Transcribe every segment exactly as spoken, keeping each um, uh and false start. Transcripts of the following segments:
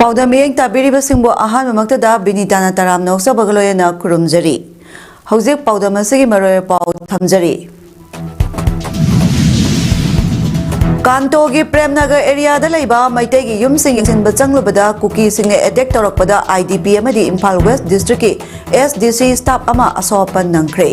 ꯄꯥꯎꯗꯝ ꯃꯤꯠꯌꯦꯡ ꯇꯥꯕꯤꯔꯤꯕꯁꯤꯡꯕꯨ ꯑꯍꯥꯟꯕꯃꯛꯇꯗ ꯕꯤꯅꯤꯇꯥꯅ ꯇꯔꯥꯝꯅ ꯑꯣꯛꯆꯕꯒ ꯂꯣꯏꯅꯅ ꯈꯨꯔꯨꯝꯖꯔꯤ꯫ ꯍꯧꯖꯤꯛ ꯄꯥꯎꯗꯝ ꯑꯁꯤꯒꯤ ꯃꯔꯨꯑꯣꯏꯕ ꯄꯥꯎ ꯊꯝꯖꯔꯤ꯫ ꯀꯥꯟꯇꯣꯒꯤ ꯄ꯭ꯔꯦꯝꯅꯒꯔ ꯑꯦꯔꯤꯌꯥꯗ ꯂꯩꯕ ꯃꯩꯇꯩꯒꯤ ꯌꯨꯝꯁꯤꯡ ꯌꯦꯡꯁꯤꯟꯕ ꯆꯪꯂꯨꯕꯗ ꯀꯨꯀꯤꯁꯤꯡꯅ ꯑꯦꯇꯦꯛ ꯇꯧꯔꯛꯄꯗ ꯑꯥꯏ ꯗꯤ ꯄꯤ ꯑꯃꯗꯤ ꯏꯝꯐꯥꯜ ꯋꯦꯁ ꯗꯤꯁꯇ꯭ꯔꯤꯛꯀꯤ ꯑꯦꯁ ꯗꯤ ꯁꯤ ꯁ꯭ꯇꯥꯐ ꯑꯃ ꯑꯁꯣꯛ ꯑꯄꯟ ꯅꯪꯈ꯭ꯔꯦ꯫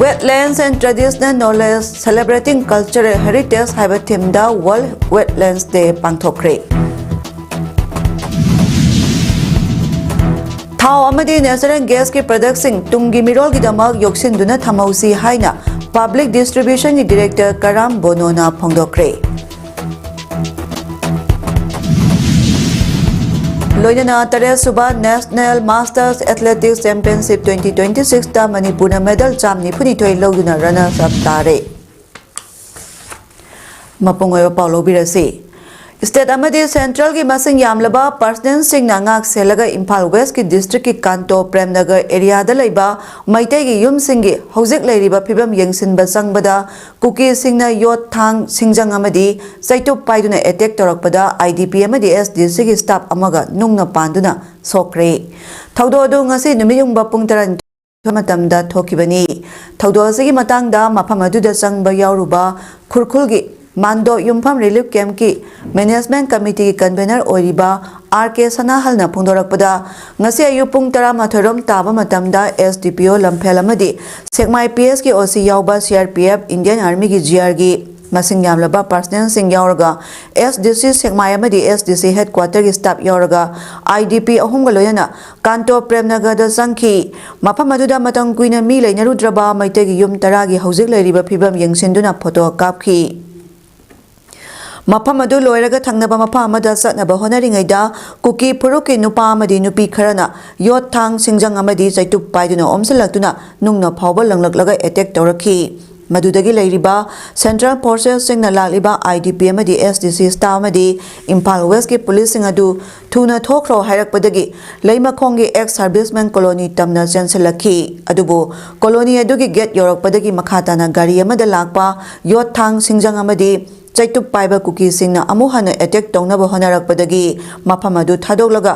Wetlands and Traditional Knowledge Celebrating Cultural Heritage ꯍꯥꯏꯕ ꯊꯤꯝꯗ World Wetlands Day ꯄꯥꯡꯊꯣꯛꯈ꯭ꯔꯦ꯫ ꯊꯥꯎ ꯑꯃꯗꯤ natural gas ꯀꯤ product ꯁꯤꯡ ꯇꯨꯡꯒꯤ ꯃꯤꯔꯣꯜꯒꯤꯗꯃꯛ ꯌꯣꯛꯁꯤꯟꯗꯨꯅ ꯊꯝꯍꯧꯁꯤ ꯍꯥꯏꯅ Public Distribution ꯒꯤ Director ꯀꯔꯥꯝ ꯕꯣꯅꯣꯅ ꯐꯣꯡꯗꯣꯛꯈ꯭ꯔꯦ꯫ ꯂꯣꯏꯅꯅ ꯇꯔꯦꯠ ꯁꯨꯕ National Masters Athletics Championship twenty twenty six ꯇ ꯃꯅꯤꯄꯨꯔꯅ medal ꯆꯥꯝ ꯅꯤꯐꯨ ꯅꯤꯊꯣꯏ ꯂꯧꯗꯨꯅ runners up ꯇꯥꯔꯦ꯫ ꯃꯄꯨꯡ ꯑꯣꯏꯕ ꯄꯥꯎ ꯂꯧꯕꯤꯔꯁꯤ꯫ State ꯑꯃꯗꯤ central ꯒꯤ ꯃꯁꯤꯡ ꯌꯥꯝꯂꯕ personnel ꯁꯤꯡꯅ ꯉꯥꯛ ꯁꯦꯜꯂꯒ ꯏꯝꯐꯥꯜ West ꯀꯤ district ꯀꯤ ꯀꯥꯟꯇꯣ ꯄ꯭ꯔꯦꯝꯅꯒꯔ ꯑꯦꯔꯤꯌꯥꯗ ꯂꯩꯕ ꯃꯩꯇꯩꯒꯤ ꯌꯨꯝꯁꯤꯡꯒꯤ ꯍꯧꯖꯤꯛ ꯂꯩꯔꯤꯕ ꯐꯤꯕꯝ ꯌꯦꯡꯁꯤꯟꯕ ꯆꯪꯕꯗ ꯀꯨꯀꯤꯁꯤꯡꯅ ꯌꯣꯠ, ꯊꯥꯡ, ꯁꯤꯡꯖꯪ ꯑꯃꯗꯤ ꯆꯩꯇꯨꯞ ꯄꯥꯏꯗꯨꯅ attack ꯇꯧꯔꯛꯄꯗ ꯑꯥꯏ ꯗꯤ ꯄꯤ ꯑꯃꯗꯤ ꯑꯦꯁ ꯗꯤ ꯁꯤ ꯒꯤ staff ꯑꯃꯒ ꯅꯨꯡꯅ ꯄꯥꯟꯗꯨꯅ ꯁꯣꯛꯈ꯭ꯔꯦ꯫ ꯊꯧꯗꯣꯛ ꯑꯗꯨ ꯉꯁꯤ ꯅꯨꯃꯤꯠ ꯌꯨꯡꯕ ꯄꯨꯡ ꯇꯔꯥꯅꯤꯊꯣꯏ ꯃꯇꯝꯗ ꯊꯣꯛꯈꯤꯕꯅꯤ꯫ ꯊꯧꯗꯣꯛ ꯑꯁꯤꯒꯤ ꯃꯇꯥꯡꯗ ꯃꯐꯝ ꯑꯗꯨꯗ ꯆꯪꯕ ꯌꯥꯎꯔꯨꯕ ꯈꯨꯔꯈꯨꯜꯒꯤ ꯃꯥꯟꯗꯣ ꯌꯨꯝꯐꯝ relief camp ꯀꯤ management committee ꯒꯤ convener ꯑꯣꯏꯔꯤꯕ ꯑꯥꯔ ꯀꯦ ꯁꯅꯥꯍꯜꯅ ꯐꯣꯡꯗꯣꯔꯛꯄꯗ, ꯉꯁꯤ ꯑꯌꯨꯛ ꯄꯨꯡ ꯇꯔꯥꯃꯥꯊꯣꯏ ꯔꯣꯝ ꯇꯥꯕ ꯃꯇꯝꯗ ꯑꯦꯁ ꯗꯤ ꯄꯤ ꯑꯣ ꯂꯝꯐꯦꯜ ꯑꯃꯗꯤ ꯁꯦꯛꯃꯥꯏ ꯄꯤ ꯑꯦꯁ ꯀꯤ ꯑꯣ ꯁꯤ ꯌꯥꯎꯕ C R P F, Indian Army ꯒꯤ ꯖꯤ ꯑꯥꯔ ꯒꯤ ꯃꯁꯤꯡ ꯌꯥꯝꯂꯕ personnel ꯁꯤꯡ ꯌꯥꯎꯔꯒ ꯑꯦꯁ ꯗꯤ ꯁꯤ ꯁꯦꯛꯃꯥꯏ ꯑꯃꯗꯤ ꯑꯦꯁ ꯗꯤ ꯁꯤ headquarter ꯒꯤ staff ꯌꯥꯎꯔꯒ ꯑꯥꯏ ꯗꯤ ꯄꯤ ꯑꯍꯨꯝꯒ ꯂꯣꯏꯅꯅ ꯀꯥꯟꯇꯣ ꯄ꯭ꯔꯦꯝꯅꯒꯔꯗ ꯆꯪꯈꯤ꯫ ꯃꯐꯝ ꯑꯗꯨꯗ ꯃꯇꯝ ꯀꯨꯏꯅ ꯃꯤ ꯂꯩꯅꯔꯨꯗ꯭ꯔꯕ ꯃꯩꯇꯩꯒꯤ ꯌꯨꯝ ꯇꯔꯥꯒꯤ ꯍꯧꯖꯤꯛ ꯂꯩꯔꯤꯕ ꯐꯤꯕꯝ ꯌꯦꯡꯁꯤꯟꯗꯨꯅ photo ꯀꯥꯞꯈꯤ꯫ ꯃꯐꯝ ꯑꯗꯨ ꯂꯣꯏꯔꯒ ꯊꯪꯅꯕ ꯃꯐꯝ ꯑꯃꯗ ꯆꯠꯅꯕ ꯍꯣꯠꯅꯔꯤꯉꯩꯗ ꯀꯨꯀꯤ ꯐꯨꯔꯨꯞꯀꯤ ꯅꯨꯄꯥ ꯑꯃꯗꯤ ꯅꯨꯄꯤ ꯈꯔꯅ ꯌꯣꯠ, ꯊꯥꯡ, ꯁꯤꯡꯖꯪ ꯑꯃꯗꯤ ꯆꯩꯇꯨꯞ ꯄꯥꯏꯗꯨꯅ ꯑꯣꯝꯁꯤꯜꯂꯛꯇꯨꯅ ꯅꯨꯡꯅ ꯐꯥꯎꯕ ꯂꯪꯂꯛꯂꯒ attack ꯇꯧꯔꯛꯈꯤ꯫ ꯃꯗꯨꯗꯒꯤ ꯂꯩꯔꯤꯕ Central Forcesꯁꯤꯡꯅ ꯂꯥꯛꯂꯤꯕ IDP ꯑꯃꯗꯤ SDC staff ꯑꯃꯗꯤ ꯏꯝꯐꯥꯜ Westꯀꯤ policeꯁꯤꯡ ꯑꯗꯨ ꯊꯨꯅ ꯊꯣꯛꯈ꯭ꯔꯣ ꯍꯥꯏꯔꯛꯄꯗꯒꯤ ꯂꯩꯃꯈꯣꯡꯒꯤ ex servicemen colony ꯇꯝꯅ ꯆꯦꯟꯁꯤꯜꯂꯛꯈꯤ꯫ ꯑꯗꯨꯕꯨ colony ꯑꯗꯨꯒꯤ gate ꯌꯧꯔꯛꯄꯗꯒꯤ ꯃꯈꯥ ꯇꯥꯅ ꯒꯥꯔꯤ ꯑꯃꯗ ꯂꯥꯛꯄ ꯌꯣꯠ, ꯊꯥꯡ, ꯁꯤꯡꯖꯪ ꯑꯃꯗꯤ ꯆꯩꯇꯨꯞ ꯄꯥꯏꯕ ꯀꯨꯀꯤꯁꯤꯡꯅ ꯑꯃꯨꯛ ꯍꯟꯅ attack ꯇꯧꯅꯕ ꯍꯣꯠꯅꯔꯛꯄꯗꯒꯤ ꯃꯐꯝ ꯑꯗꯨ ꯊꯥꯗꯣꯛꯂꯒ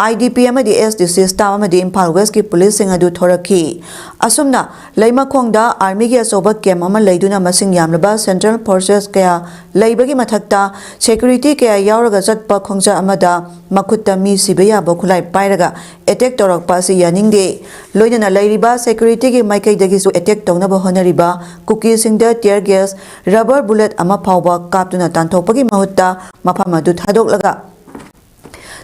IDP ꯑꯃꯗꯤ SDC staff ꯑꯃꯗꯤ ꯏꯝꯐꯥꯜ Westꯀꯤ policeꯁꯤꯡ ꯑꯗꯨ ꯊꯣꯔꯛꯈꯤ꯫ ꯑꯁꯨꯝꯅ ꯂꯩꯃꯈꯣꯡꯗ armyꯒꯤ ꯑꯆꯧꯕ camp ꯑꯃ ꯂꯩꯗꯨꯅ ꯃꯁꯤꯡ ꯌꯥꯝꯂꯕ Central Forces ꯀꯌꯥ ꯂꯩꯕꯒꯤ ꯃꯊꯛꯇ security ꯀꯌꯥ ꯌꯥꯎꯔꯒ ꯆꯠꯄ ꯈꯣꯡꯆꯠ ꯑꯃꯗ ꯃꯈꯨꯠꯇ ꯃꯤ ꯁꯤꯕ ꯌꯥꯕ ꯈꯨꯠꯂꯥꯏ ꯄꯥꯏꯔꯒ attack ꯇꯧꯔꯛꯄ ꯑꯁꯤ ꯌꯥꯅꯤꯡꯗꯦ꯫ ꯂꯣꯏꯅꯅ ꯂꯩꯔꯤꯕ securityꯒꯤ ꯃꯥꯏꯀꯩꯗꯒꯤꯁꯨ attack ꯇꯧꯅꯕ ꯍꯣꯠꯅꯔꯤꯕ ꯀꯨꯀꯤꯁꯤꯡꯗ tear gas, rubber bullet ꯑꯃ ꯐꯥꯎꯕ ꯀꯥꯞꯇꯨꯅ ꯇꯥꯟꯊꯣꯛꯄꯒꯤ ꯃꯍꯨꯠꯇ ꯃꯐꯝ ꯑꯗꯨ ꯊꯥꯗꯣꯛꯂꯒ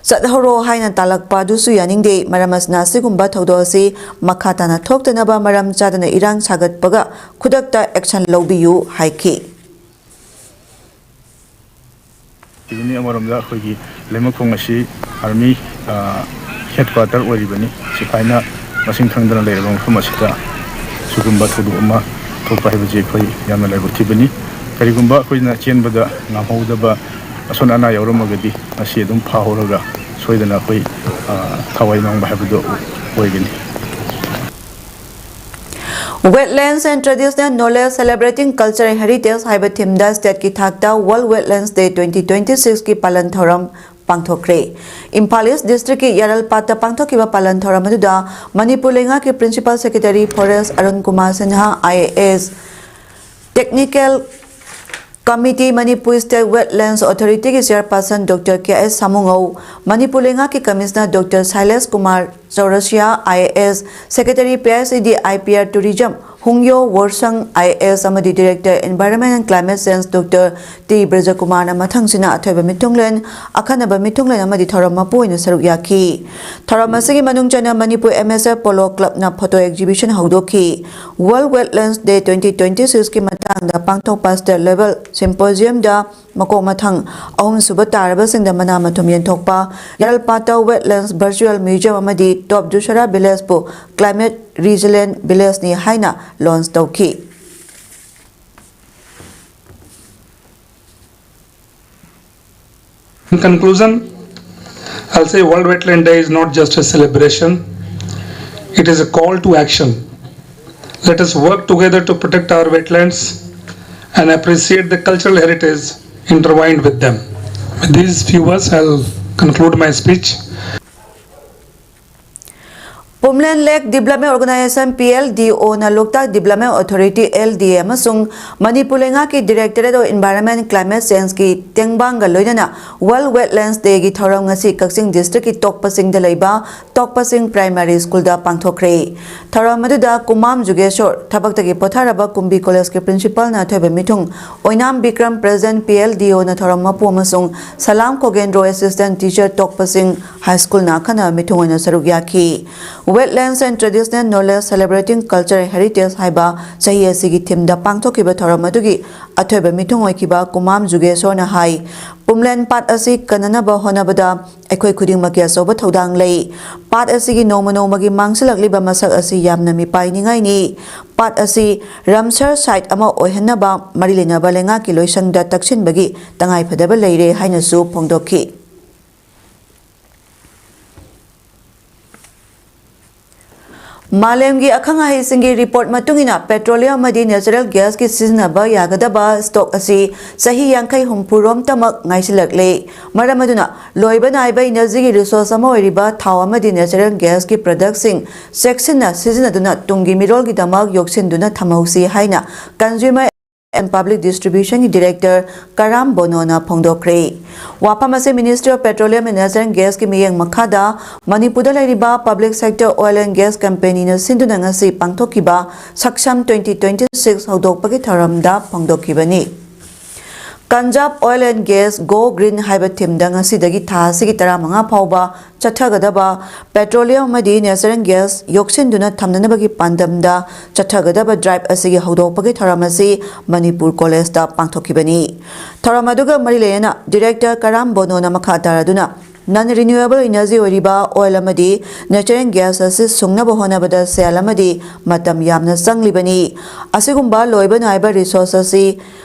ꯆꯠꯍꯧꯔꯣ ꯍꯥꯏꯅ ꯇꯥꯜꯂꯛꯄ ꯑꯗꯨꯁꯨ ꯌꯥꯅꯤꯡꯗꯦ꯫ ꯃꯔꯝ ꯑꯁꯤꯅ ꯑꯁꯤꯒꯨꯝꯕ ꯊꯧꯗꯣꯛ ꯑꯁꯤ ꯃꯈꯥ ꯇꯥꯅ ꯊꯣꯛꯇꯅꯕ ꯃꯔꯝ ꯆꯥꯗꯅ ꯏꯔꯥꯡ ꯁꯥꯒꯠꯄꯒ ꯈꯨꯗꯛꯇ action ꯂꯧꯕꯤꯌꯨ ꯍꯥꯏꯈꯤ꯫ ꯁꯤꯒꯤꯅꯤ ꯑꯃꯔꯣꯝꯗ ꯑꯩꯈꯣꯏꯒꯤ ꯂꯩꯃꯈꯣꯡ ꯑꯁꯤ army headquarter ꯑꯣꯏꯔꯤꯕꯅꯤ꯫ ꯁꯤꯐꯥꯏꯅ ꯃꯁꯤꯡ ꯈꯪꯗꯅ ꯂꯩꯔꯕ ꯃꯐꯝ ꯑꯁꯤꯗ ꯁꯤꯒꯨꯝꯕ ꯊꯧꯗꯣꯛ ꯑꯃ ꯊꯣꯛꯄ ꯍꯥꯏꯕꯁꯤ ꯑꯩꯈꯣꯏ ꯌꯥꯝꯅ ꯂꯥꯏꯕꯛ ꯊꯤꯕꯅꯤ꯫ ꯀꯔꯤꯒꯨꯝꯕ ꯑꯩꯈꯣꯏꯅ ꯆꯦꯟꯕꯗ ꯉꯝꯍꯧꯗꯕ ꯑꯁꯣꯏ ꯑꯅꯥ ꯌꯥꯎꯔꯝꯃꯒꯗꯤ ꯃꯁꯤ ꯑꯗꯨꯝ ꯐꯍꯧꯔꯒ ꯁꯣꯏꯗꯅ ꯑꯩꯈꯣꯏ ꯊꯋꯥꯏ ꯃꯥꯡꯕ ꯍꯥꯏꯕꯗꯨ ꯑꯣꯏꯒꯅꯤ꯫ Wetlands and Traditional Knowledge Celebrating Cultural Heritage ꯍꯥꯏꯕ themeꯗ stateꯀꯤ ꯊꯥꯛꯇ World Wetlands Day twenty twenty sixꯀꯤ ꯄꯥꯂꯟ ꯊꯧꯔꯝ ꯄꯥꯡꯊꯣꯛꯈ꯭ꯔꯦ꯫ ꯏꯝꯐꯥꯜ East districtꯀꯤ ꯌꯥꯔꯜꯄꯥꯠꯇ ꯄꯥꯡꯊꯣꯛꯈꯤꯕ ꯄꯥꯂꯟ ꯊꯧꯔꯝ ꯑꯗꯨꯗ ꯃꯅꯤꯄꯨꯔ ꯂꯩꯉꯥꯛꯀꯤ Principal Secretary Forest Arun Kumar Sinha, IAS, Technical Committee, Manipur State Wetlands Authorityꯒꯤ Chairperson Doctor K S ꯁꯥꯃꯨꯉꯧ, Manipur ꯂꯩꯉꯥꯛꯀꯤ Commissioner Doctor Sailesh Kumar Chaurasia, IAS, Secretary, PICD, IPR, Tourism, Hungyo Worshang, IAS, ꯑꯃꯗꯤ Director, Environment and Climate Change, Doctor T ꯕ꯭ꯔꯖꯀꯨꯃꯥꯔꯅ ꯃꯊꯪꯁꯤꯅ ꯑꯊꯣꯏꯕ ꯃꯤꯊꯨꯡꯂꯦꯟ, ꯑꯈꯟꯅꯕ ꯃꯤꯊꯨꯡꯂꯦꯟ ꯑꯃꯗꯤ ꯊꯧꯔꯝ ꯃꯄꯨ ꯑꯣꯏꯅ ꯁꯔꯨꯛ ꯌꯥꯈꯤ꯫ ꯊꯧꯔꯝ ꯑꯁꯤꯒꯤ ꯃꯅꯨꯡ ꯆꯟꯅ Manipur MSF Polo Clubꯅ photo exhibition ꯍꯧꯗꯣꯛꯈꯤ꯫ World Wetlands Day twenty twenty sixꯀꯤ ꯃꯇꯥꯡꯗ ꯄꯥꯡꯊꯣꯛꯄ state level symposiumꯗ ꯃꯀꯣꯛ ꯃꯊꯪ ꯑꯍꯨꯝꯁꯨꯕ ꯇꯥꯔꯕꯁꯤꯡꯗ ꯃꯅꯥ ꯃꯊꯨꯝ ꯌꯦꯟꯊꯣꯛꯄ, ꯌꯥꯔꯜꯄꯥꯇꯧ Wetlands Virtual Museum ꯑꯃꯗꯤ Top Dussehra Villageꯄꯨ Climate Resilient Villageꯅꯤ ꯍꯥꯏꯅ launch ꯇꯧꯈꯤ꯫ In conclusion, I'll say World Wetland Day is not just a celebration, it is a call to action. Let us work together to protect our wetlands and appreciate the cultural heritage intertwined with them. With these few words, I'll conclude my speech. Pumlen Lake Development Organization, P L D O, ꯅ Loktak Development Authority, L D A, ꯑꯃꯁꯨꯡ ꯃꯅꯤꯄꯨꯔ ꯂꯩꯉꯥꯛꯀꯤ Directorate of Environment Climate Change ꯀꯤ ꯇꯦꯡꯕꯥꯡꯒ ꯂꯣꯏꯅꯅ World Wetlands Day ꯒꯤ ꯊꯧꯔꯝ ꯉꯁꯤ ꯀꯛꯆꯤꯡ District ꯀꯤ ꯇꯣꯛꯄꯁꯤꯡꯗ ꯂꯩꯕ ꯇꯣꯛꯄꯁꯤꯡ Primary School ꯗ ꯄꯥꯡꯊꯣꯛꯈ꯭ꯔꯦ꯫ ꯊꯧꯔꯝ ꯑꯗꯨꯗ ꯀꯨꯃꯥꯝ ꯖꯨꯒꯦꯁꯣꯔ, ꯊꯕꯛꯇꯒꯤ ꯄꯣꯊꯥꯔꯕ ꯀꯨꯝꯕꯤ College ꯀꯤ Principal ꯅ ꯑꯊꯣꯏꯕ ꯃꯤꯊꯨꯡ, ꯑꯣꯏꯅꯥꯝ Bikram, President, P L D O, ꯅ ꯊꯧꯔꯝ ꯃꯄꯨ, ꯑꯃꯁꯨꯡ ꯁꯂꯥꯝ ꯈꯣꯒꯦꯟꯗ꯭ꯔꯣ, Assistant Teacher, ꯇꯣꯛꯄꯁꯤꯡ High School ꯅ ꯑꯈꯟꯅꯕ ꯃꯤꯊꯨꯡ ꯑꯣꯏꯅ ꯁꯔꯨꯛ ꯌꯥꯈꯤ꯫ Wetlands and Traditional Knowledge Celebrating Cultural Heritage ꯍꯥꯏꯕ ꯆꯍꯤ ꯑꯁꯤꯒꯤ theme ꯗ ꯄꯥꯡꯊꯣꯛꯈꯤꯕ ꯊꯧꯔꯝ ꯑꯗꯨꯒꯤ ꯑꯊꯣꯏꯕ ꯃꯤꯊꯨꯡ ꯑꯣꯏꯈꯤꯕ ꯀꯨꯃꯥꯝ ꯖꯨꯒꯦꯁꯣꯔꯅ ꯍꯥꯏ, ꯄꯨꯝꯂꯦꯟ ꯄꯥꯠ ꯑꯁꯤ ꯀꯟꯅꯅꯕ ꯍꯣꯠꯅꯕꯗ ꯑꯩꯈꯣꯏ ꯈꯨꯗꯤꯡꯃꯛꯀꯤ ꯑꯆꯧꯕ ꯊꯧꯗꯥꯡ ꯂꯩ꯫ ꯄꯥꯠ ꯑꯁꯤꯒꯤ ꯅꯣꯡꯃ ꯅꯣꯡꯃꯒꯤ ꯃꯥꯡꯁꯤꯜꯂꯛꯂꯤꯕ ꯃꯁꯛ ꯑꯁꯤ ꯌꯥꯝꯅ ꯃꯤꯄꯥꯏꯅꯤꯡꯉꯥꯏꯅꯤ꯫ ꯄꯥꯠ ꯑꯁꯤ Ramsar Site ꯑꯃ ꯑꯣꯏꯍꯟꯅꯕ ꯃꯔꯤ ꯂꯩꯅꯕ ꯂꯩꯉꯥꯛꯀꯤ ꯂꯣꯏꯁꯪꯗ ꯇꯛꯁꯤꯟꯕꯒꯤ ꯇꯉꯥꯏꯐꯗꯕ ꯂꯩꯔꯦ ꯍꯥꯏꯅꯁꯨ ꯐꯣꯡꯗꯣꯛꯈꯤ꯫ ꯃꯥꯂꯦꯝꯒꯤ ꯑꯈꯪ ꯑꯍꯩꯁꯤꯡꯒꯤ report ꯃꯇꯨꯡ ꯏꯟꯅ, petroleum ꯑꯃꯗꯤ natural gas ꯀꯤ ꯁꯤꯖꯤꯟꯅꯕ ꯌꯥꯒꯗꯕ stock ꯑꯁꯤ ꯆꯍꯤ ꯌꯥꯡꯈꯩ ꯍꯨꯝꯐꯨ ꯔꯣꯝꯇꯃꯛ ꯉꯥꯏꯁꯤꯜꯂꯛꯂꯦ꯫ ꯃꯔꯝ ꯑꯗꯨꯅ, ꯂꯣꯏꯕ ꯅꯥꯏꯕ energy ꯒꯤ resource ꯑꯃ ꯑꯣꯏꯔꯤꯕ ꯊꯥꯎ ꯑꯃꯗꯤ natural gas ꯀꯤ product ꯁꯤꯡ ꯆꯦꯛꯁꯤꯟꯅ ꯁꯤꯖꯤꯟꯅꯗꯨꯅ ꯇꯨꯡꯒꯤ ꯃꯤꯔꯣꯜꯒꯤꯗꯃꯛ ꯌꯣꯛꯁꯤꯟꯗꯨꯅ ꯊꯝꯍꯧꯁꯤ ꯍꯥꯏꯅ Consumer and Public Distribution ꯒꯤ Director ꯀꯔꯥꯝ ꯕꯣꯅꯣꯅ ꯐꯣꯡꯗꯣꯛꯈ꯭ꯔꯦ꯫ ꯋꯥꯐꯝ ꯑꯁꯤ Ministry of Petroleum and Natural Gas ꯀꯤ ꯃꯤꯠꯌꯦꯡ ꯃꯈꯥꯗ ꯃꯅꯤꯄꯨꯔꯗ ꯂꯩꯔꯤꯕ Public Sector Oil and Gas Company ꯅ ꯁꯤꯟꯗꯨꯅ ꯉꯁꯤ ꯄꯥꯡꯊꯣꯛꯈꯤꯕ ꯁꯛꯁꯝ twenty twenty-six ꯍꯧꯗꯣꯛꯄꯒꯤ ꯊꯧꯔꯝꯗ ꯐꯣꯡꯗꯣꯛꯈꯤꯕꯅꯤ꯫ Punjab Oil and Gas Go Green ꯍꯥꯏꯕ theme ꯗ ꯉꯁꯤꯗꯒꯤ ꯊꯥ ꯑꯁꯤꯒꯤ ꯇꯔꯥꯃꯉꯥ ꯐꯥꯎꯕ ꯆꯠꯊꯒꯗꯕ petroleum ꯑꯃꯗꯤ natural gas ꯌꯣꯛꯁꯤꯟꯗꯨꯅ ꯊꯝꯅꯅꯕꯒꯤ ꯄꯥꯟꯗꯝꯗ ꯆꯠꯊꯒꯗꯕ drive ꯑꯁꯤꯒꯤ ꯍꯧꯗꯣꯛꯄꯒꯤ ꯊꯧꯔꯝ ꯑꯁꯤ ꯃꯅꯤꯄꯨꯔ College ꯇ ꯄꯥꯡꯊꯣꯛꯈꯤꯕꯅꯤ꯫ ꯊꯧꯔꯝ ꯑꯗꯨꯒ ꯃꯔꯤ ꯂꯩꯅꯅ Director ꯀꯔꯥꯝ ꯕꯣꯅꯣꯅ ꯃꯈꯥ ꯇꯥꯔꯗꯨꯅ, non renewable energy ꯑꯣꯏꯔꯤꯕ oil ꯑꯃꯗꯤ natural gas ꯑꯁꯤ ꯁꯨꯡꯅꯕ ꯍꯣꯠꯅꯕꯗ ꯁꯦꯜ ꯑꯃꯗꯤ ꯃꯇꯝ ꯌꯥꯝꯅ ꯆꯪꯂꯤꯕꯅꯤ꯫ ꯑꯁꯤꯒꯨꯝꯕ ꯂꯣꯏꯕ ꯅꯥꯏꯕ resource ꯑꯁꯤ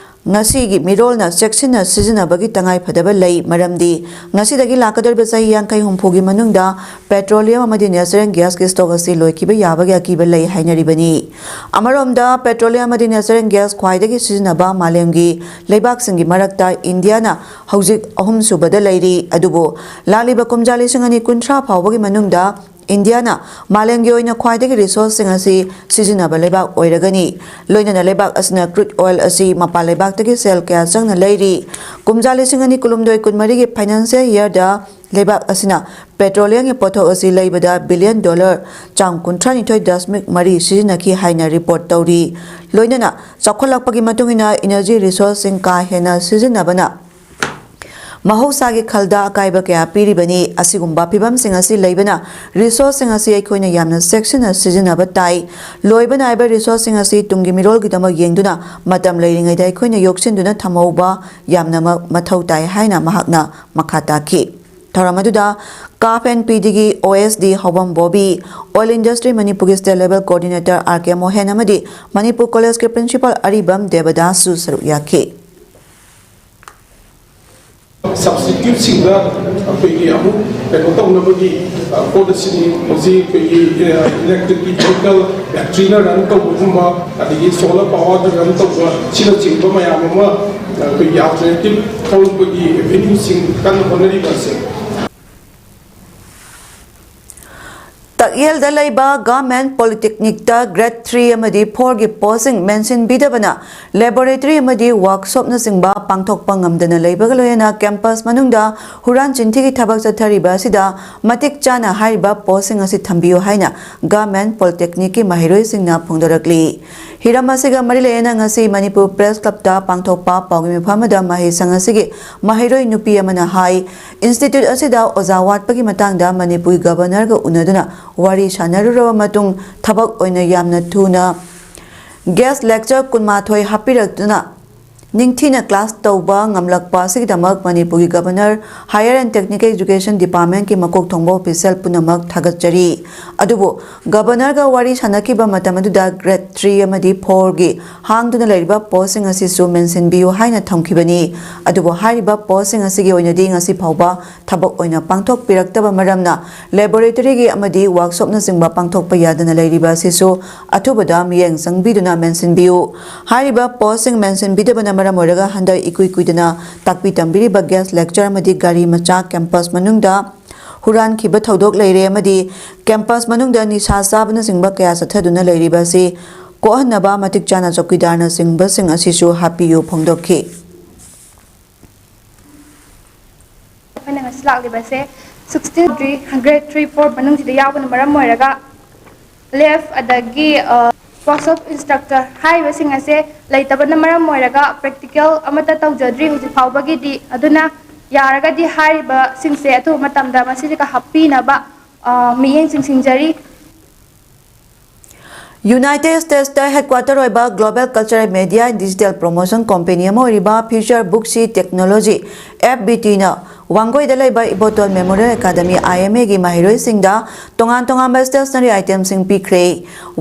ꯉꯁꯤꯒꯤ ꯃꯤꯔꯣꯜꯅ ꯆꯦꯛꯁꯤꯟꯅ ꯁꯤꯖꯤꯟꯅꯕꯒꯤ ꯇꯉꯥꯏꯐꯗꯕ ꯂꯩ, ꯃꯔꯝꯗꯤ ꯉꯁꯤꯗꯒꯤ ꯂꯥꯛꯀꯗꯧꯔꯤꯕ ꯆꯍꯤ ꯌꯥꯡꯈꯩ ꯍꯨꯝꯐꯨꯒꯤ ꯃꯅꯨꯡꯗ petroleum ꯑꯃꯗꯤ natural gas ꯒꯤ stock ꯑꯁꯤ ꯂꯣꯏꯈꯤꯕ ꯌꯥꯕꯒꯤ ꯑꯀꯤꯕ ꯂꯩ ꯍꯥꯏꯅꯔꯤꯕꯅꯤ꯫ ꯑꯃꯔꯣꯝꯗ, petroleum ꯑꯃꯗꯤ natural gas ꯈ꯭ꯋꯥꯏꯗꯒꯤ ꯁꯤꯖꯤꯟꯅꯕ ꯃꯥꯂꯦꯝꯒꯤ ꯂꯩꯕꯥꯛꯁꯤꯡꯒꯤ ꯃꯔꯛꯇ ꯏꯟꯗꯤꯌꯥꯅ ꯍꯧꯖꯤꯛ ꯑꯍꯨꯝꯁꯨꯕꯗ ꯂꯩꯔꯤ꯫ ꯑꯗꯨꯕꯨ ꯂꯥꯛꯂꯤꯕ ꯀꯨꯝꯖꯥ ꯂꯤꯁꯤꯡ ꯑꯅꯤ ꯀꯨꯟꯊ꯭ꯔꯥ ꯐꯥꯎꯕꯒꯤ ꯃꯅꯨꯡꯗ ꯏꯟꯗꯤꯌꯥꯅ ꯃꯥꯂꯦꯝꯒꯤ ꯑꯣꯏꯅ ꯈ꯭ꯋꯥꯏꯗꯒꯤ resource ꯁꯤꯡ ꯑꯁꯤ ꯁꯤꯖꯤꯟꯅꯕ ꯂꯩꯕꯥꯛ ꯑꯣꯏꯔꯒꯅꯤ꯫ ꯂꯣꯏꯅꯅ ꯂꯩꯕꯥꯛ ꯑꯁꯤꯅ crude oil ꯑꯁꯤ ꯃꯄꯥꯟ ꯂꯩꯕꯥꯛꯇꯒꯤ ꯁꯦꯜ ꯀꯌꯥ ꯆꯪꯅ ꯂꯩꯔꯤ꯫ ꯀꯨꯝꯖꯥ ꯂꯤꯁꯤꯡ ꯑꯅꯤ ꯀꯨꯟꯍꯨꯝꯗꯣꯏ ꯀꯨꯟꯃꯔꯤꯒꯤ financial year ꯗ ꯂꯩꯕꯥꯛ ꯑꯁꯤꯅ petroleum ꯒꯤ ꯄꯣꯠꯊꯣꯛ ꯑꯁꯤ ꯂꯩꯕꯗ billion dollar ꯆꯥꯝ ꯀꯨꯟꯊ꯭ꯔꯥ ꯅꯤꯊꯣꯏ ꯗꯁꯃꯤꯛ ꯃꯔꯤ ꯁꯤꯖꯤꯟꯅꯈꯤ ꯍꯥꯏꯅ report ꯇꯧꯔꯤ꯫ ꯂꯣꯏꯅꯅ ꯆꯥꯎꯈꯠꯂꯛꯄꯒꯤ ꯃꯇꯨꯡ ꯏꯟꯅ energy resource ꯁꯤꯡ ꯀꯥ ꯍꯦꯟꯅ ꯁꯤꯖꯤꯟꯅꯕꯅ ꯃꯍꯧꯁꯥꯒꯤ ꯈꯜꯗ ꯑꯀꯥꯏꯕ ꯀꯌꯥ ꯄꯤꯔꯤꯕꯅꯤ꯫ ꯑꯁꯤꯒꯨꯝꯕ ꯐꯤꯚꯝꯁꯤꯡ ꯑꯁꯤ ꯂꯩꯕꯅ resource ꯁꯤꯡ ꯑꯁꯤ ꯑꯩꯈꯣꯏꯅ ꯌꯥꯝꯅ ꯆꯦꯛꯁꯤꯟꯅ ꯁꯤꯖꯤꯟꯅꯕ ꯇꯥꯏ꯫ ꯂꯣꯏꯕ ꯅꯥꯏꯕ resource ꯁꯤꯡ ꯑꯁꯤ ꯇꯨꯡꯒꯤ ꯃꯤꯔꯣꯜꯒꯤꯗꯃꯛ ꯌꯦꯡꯗꯨꯅ ꯃꯇꯝ ꯂꯩꯔꯤꯉꯩꯗ ꯑꯩꯈꯣꯏꯅ ꯌꯣꯛꯁꯤꯟꯗꯨꯅ ꯊꯝꯍꯧꯕ ꯌꯥꯝꯅꯃꯛ ꯃꯊꯧ ꯇꯥꯏ ꯍꯥꯏꯅ ꯃꯍꯥꯛꯅ ꯃꯈꯥ ꯇꯥꯈꯤ꯫ ꯊꯧꯔꯝ ꯑꯗꯨꯗ CAF and PD ꯒꯤ OSD ꯍꯥꯎꯕꯝ ꯕꯣꯕꯤ, Oil Industry ꯃꯅꯤꯄꯨꯔꯒꯤ state level coordinator R K ꯃꯣꯍꯦꯟ ꯑꯃꯗꯤ ꯃꯅꯤꯄꯨꯔ college ꯀꯤ principal ꯑꯔꯤꯕꯝ ꯗꯦꯕꯗꯥꯁꯁꯨ ꯁꯔꯨꯛ ꯌꯥꯈꯤ꯫ Substitute ꯁꯤꯡꯗ ꯑꯩꯈꯣꯏꯒꯤ ꯑꯃꯨꯛ ꯀꯩꯅꯣ ꯇꯧꯅꯕꯒꯤ, ꯑ, ꯄꯣꯠ ꯑꯁꯤꯅꯤ꯫ ꯍꯧꯖꯤꯛ ꯑꯩꯈꯣꯏꯒꯤ, ꯑ, electric vehicle battery ꯅ run ꯇꯧꯕꯒꯨꯝꯕ, ꯑꯗꯒꯤ solar power ꯗ run ꯇꯧꯕ, ꯁꯤꯅꯆꯤꯡꯕ ꯃꯌꯥꯝ ꯑꯃ, ꯑ, ꯑꯩꯈꯣꯏꯒꯤ alternative ꯊꯣꯛꯂꯛꯄꯒꯤ avenue ꯁꯤꯡ ꯀꯟꯅ ꯍꯣꯠꯅꯔꯤꯕ ꯑꯁꯦ꯫ ꯇꯛꯌꯦꯜꯗ ꯂꯩꯕ Government Polytechnic ꯇ grade three ꯑꯃꯗꯤ four ꯒꯤ post ꯁꯤꯡ ꯃꯦꯟꯁꯤꯟꯕꯤꯗꯕꯅ laboratory ꯑꯃꯗꯤ workshop ꯅꯆꯤꯡꯕ ꯄꯥꯡꯊꯣꯛꯄ ꯉꯝꯗꯅ ꯂꯩꯕꯒ ꯂꯣꯏꯅꯅ campus ꯃꯅꯨꯡꯗ ꯍꯨꯔꯥꯟ ꯆꯤꯟꯊꯤꯒꯤ ꯊꯕꯛ ꯆꯠꯊꯔꯤꯕ ꯑꯁꯤꯗ ꯃꯇꯤꯛ ꯆꯥꯅ ꯍꯥꯏꯔꯤꯕ post ꯁꯤꯡ ꯑꯁꯤ ꯊꯝꯕꯤꯌꯨ ꯍꯥꯏꯅ Government Polytechnic ꯀꯤ ꯃꯍꯩꯔꯣꯏꯁꯤꯡꯅ ꯐꯣꯡꯗꯣꯔꯛꯂꯤ꯫ ꯍꯤꯔꯝ ꯑꯁꯤꯒ ꯃꯔꯤ ꯂꯩꯅꯅ ꯉꯁꯤ ꯃꯅꯤꯄꯨꯔ Press Club ꯇ ꯄꯥꯡꯊꯣꯛꯄ ꯄꯥꯎꯒꯤ ꯃꯤꯐꯝ ꯑꯃꯗ ꯃꯍꯩꯁꯪ ꯑꯁꯤꯒꯤ ꯃꯍꯩꯔꯣꯏ ꯅꯨꯄꯤ ꯑꯃꯅ ꯍꯥꯏ, institute ꯑꯁꯤꯗ ꯑꯣꯖꯥ ꯋꯥꯠꯄꯒꯤ ꯃꯇꯥꯡꯗ ꯃꯅꯤꯄꯨꯔꯒꯤ Governor ꯒ ꯎꯅꯗꯨꯅ ꯋꯥꯔꯤ ꯁꯥꯟꯅꯔꯨꯔꯕ ꯃꯇꯨꯡ ꯊꯕꯛ ꯑꯣꯏꯅ ꯌꯥꯝꯅ ꯊꯨꯅ guest lecture ꯀꯨꯟꯃꯥꯊꯣꯏ ꯍꯥꯞꯄꯤꯔꯛꯇꯨꯅ ꯅꯤꯡꯊꯤꯅ class ꯇꯧꯕ ꯉꯝꯂꯛꯄ ꯑꯁꯤꯒꯤꯗꯃꯛ ꯃꯅꯤꯄꯨꯔꯒꯤ Governor Higher and Technical Education Departmentꯀꯤ ꯃꯀꯣꯛ ꯊꯣꯡꯕ official ꯄꯨꯝꯅꯃꯛ ꯊꯥꯒꯠꯆꯔꯤ꯫ ꯑꯗꯨꯕꯨ Governorꯒ ꯋꯥꯔꯤ ꯁꯥꯟꯅꯈꯤꯕ ꯃꯇꯝ ꯑꯗꯨꯗ grade three ꯑꯃꯗꯤ fourꯒꯤ ꯍꯥꯡꯗꯨꯅ ꯂꯩꯔꯤꯕ postꯁꯤꯡ ꯑꯁꯤꯁꯨ ꯃꯦꯟꯁꯤꯟꯕꯤꯌꯨ ꯍꯥꯏꯅ ꯊꯝꯈꯤꯕꯅꯤ꯫ ꯑꯗꯨꯕꯨ ꯍꯥꯏꯔꯤꯕ postꯁꯤꯡ ꯑꯁꯤꯒꯤ ꯑꯣꯏꯅꯗꯤ ꯉꯁꯤ ꯐꯥꯎꯕ ꯊꯕꯛ ꯑꯣꯏꯅ ꯄꯥꯡꯊꯣꯛꯄꯤꯔꯛꯇꯕ ꯃꯔꯝꯅ laboratoryꯒꯤ ꯑꯃꯗꯤ workshopꯅꯆꯤꯡꯕ ꯄꯥꯡꯊꯣꯛꯄ ꯌꯥꯗꯅ ꯂꯩꯔꯤꯕ ꯑꯁꯤꯁꯨ ꯑꯊꯨꯕꯗ ꯃꯤꯠꯌꯦꯡ ꯆꯪꯕꯤꯗꯨꯅ ꯃꯦꯟꯁꯤꯟꯕꯤꯌꯨ꯫ ꯍꯥꯏꯔꯤꯕ postꯁꯤꯡ ꯃꯦꯟꯁꯤꯟꯕꯤꯗꯕꯅ ꯃꯔꯝ ꯑꯣꯏꯔꯒ ꯍꯟꯗꯛ ꯏꯀꯨꯏ ꯀꯨꯏꯗꯅ ꯇꯥꯛꯄꯤ ꯇꯝꯕꯤꯔꯤꯕ guest lecture ꯑꯃꯗꯤ ꯒꯥꯔꯤ ꯃꯆꯥ campus ꯃꯅꯨꯡꯗ ꯍꯨꯔꯥꯟꯈꯤꯕ ꯊꯧꯗꯣꯛ ꯂꯩꯔꯦ ꯑꯃꯗꯤ campus ꯃꯅꯨꯡꯗ ꯅꯤꯁꯥ ꯆꯥꯕꯅꯆꯤꯡꯕ ꯀꯌꯥ ꯆꯠꯊꯗꯨꯅ ꯂꯩꯔꯤꯕ ꯑꯁꯤ ꯀꯣꯛꯍꯟꯅꯕ ꯃꯇꯤꯛ ꯆꯥꯅ ꯆꯧꯀꯤꯗꯥꯔꯅꯆꯤꯡꯕꯁꯤꯡ ꯑꯁꯤꯁꯨ ꯍꯥꯞꯄꯤꯌꯨ ꯐꯣꯡꯗꯣꯛꯈꯤ꯫ ꯑꯩꯈꯣꯏꯅ ꯉꯁꯤ ꯂꯥꯛꯂꯤꯕꯁꯦ sixteen grade three four ꯃꯅꯨꯡꯁꯤꯗ ꯌꯥꯎꯕꯅ ꯃꯔꯝ ꯑꯣꯏꯔꯒ lab ꯑꯗꯒꯤ workshop instructor ꯍꯥꯏꯔꯤꯕꯁꯤꯡ ꯑꯁꯦ ꯂꯩꯇꯕꯅ ꯃꯔꯝ ꯑꯣꯏꯔꯒ practical ꯑꯃꯠꯇ ꯇꯧꯖꯗ꯭ꯔꯤ ꯍꯧꯖꯤꯛ ꯐꯥꯎꯕꯒꯤꯗꯤ꯫ ꯑꯗꯨꯅ ꯌꯥꯔꯒꯗꯤ ꯍꯥꯏꯔꯤꯕꯁꯤꯡꯁꯦ ꯑꯊꯨꯕ ꯃꯇꯝꯗ ꯃꯁꯤꯁꯤꯒ ꯍꯥꯞꯄꯤꯅꯕ ꯃꯤꯠꯌꯦꯡ ꯆꯤꯡꯁꯤꯟꯖꯔꯤ꯫ United Statesꯇ headquarter ꯑꯣꯏꯕ Global Cultural Media and Digital Promotion Company ꯑꯃ ꯑꯣꯏꯔꯤꯕ Future Booksy Technology, FBTꯅ ꯋꯥꯡꯒꯣꯏꯗ ꯂꯩꯕ ꯏꯕꯣꯇꯣꯟ Memorial Academy, IMAꯒꯤ ꯃꯍꯩꯔꯣꯏꯁꯤꯡꯗ ꯇꯣꯉꯥꯟ ꯇꯣꯉꯥꯟꯕ stationery itemꯁꯤꯡ ꯄꯤꯈ꯭ꯔꯦ꯫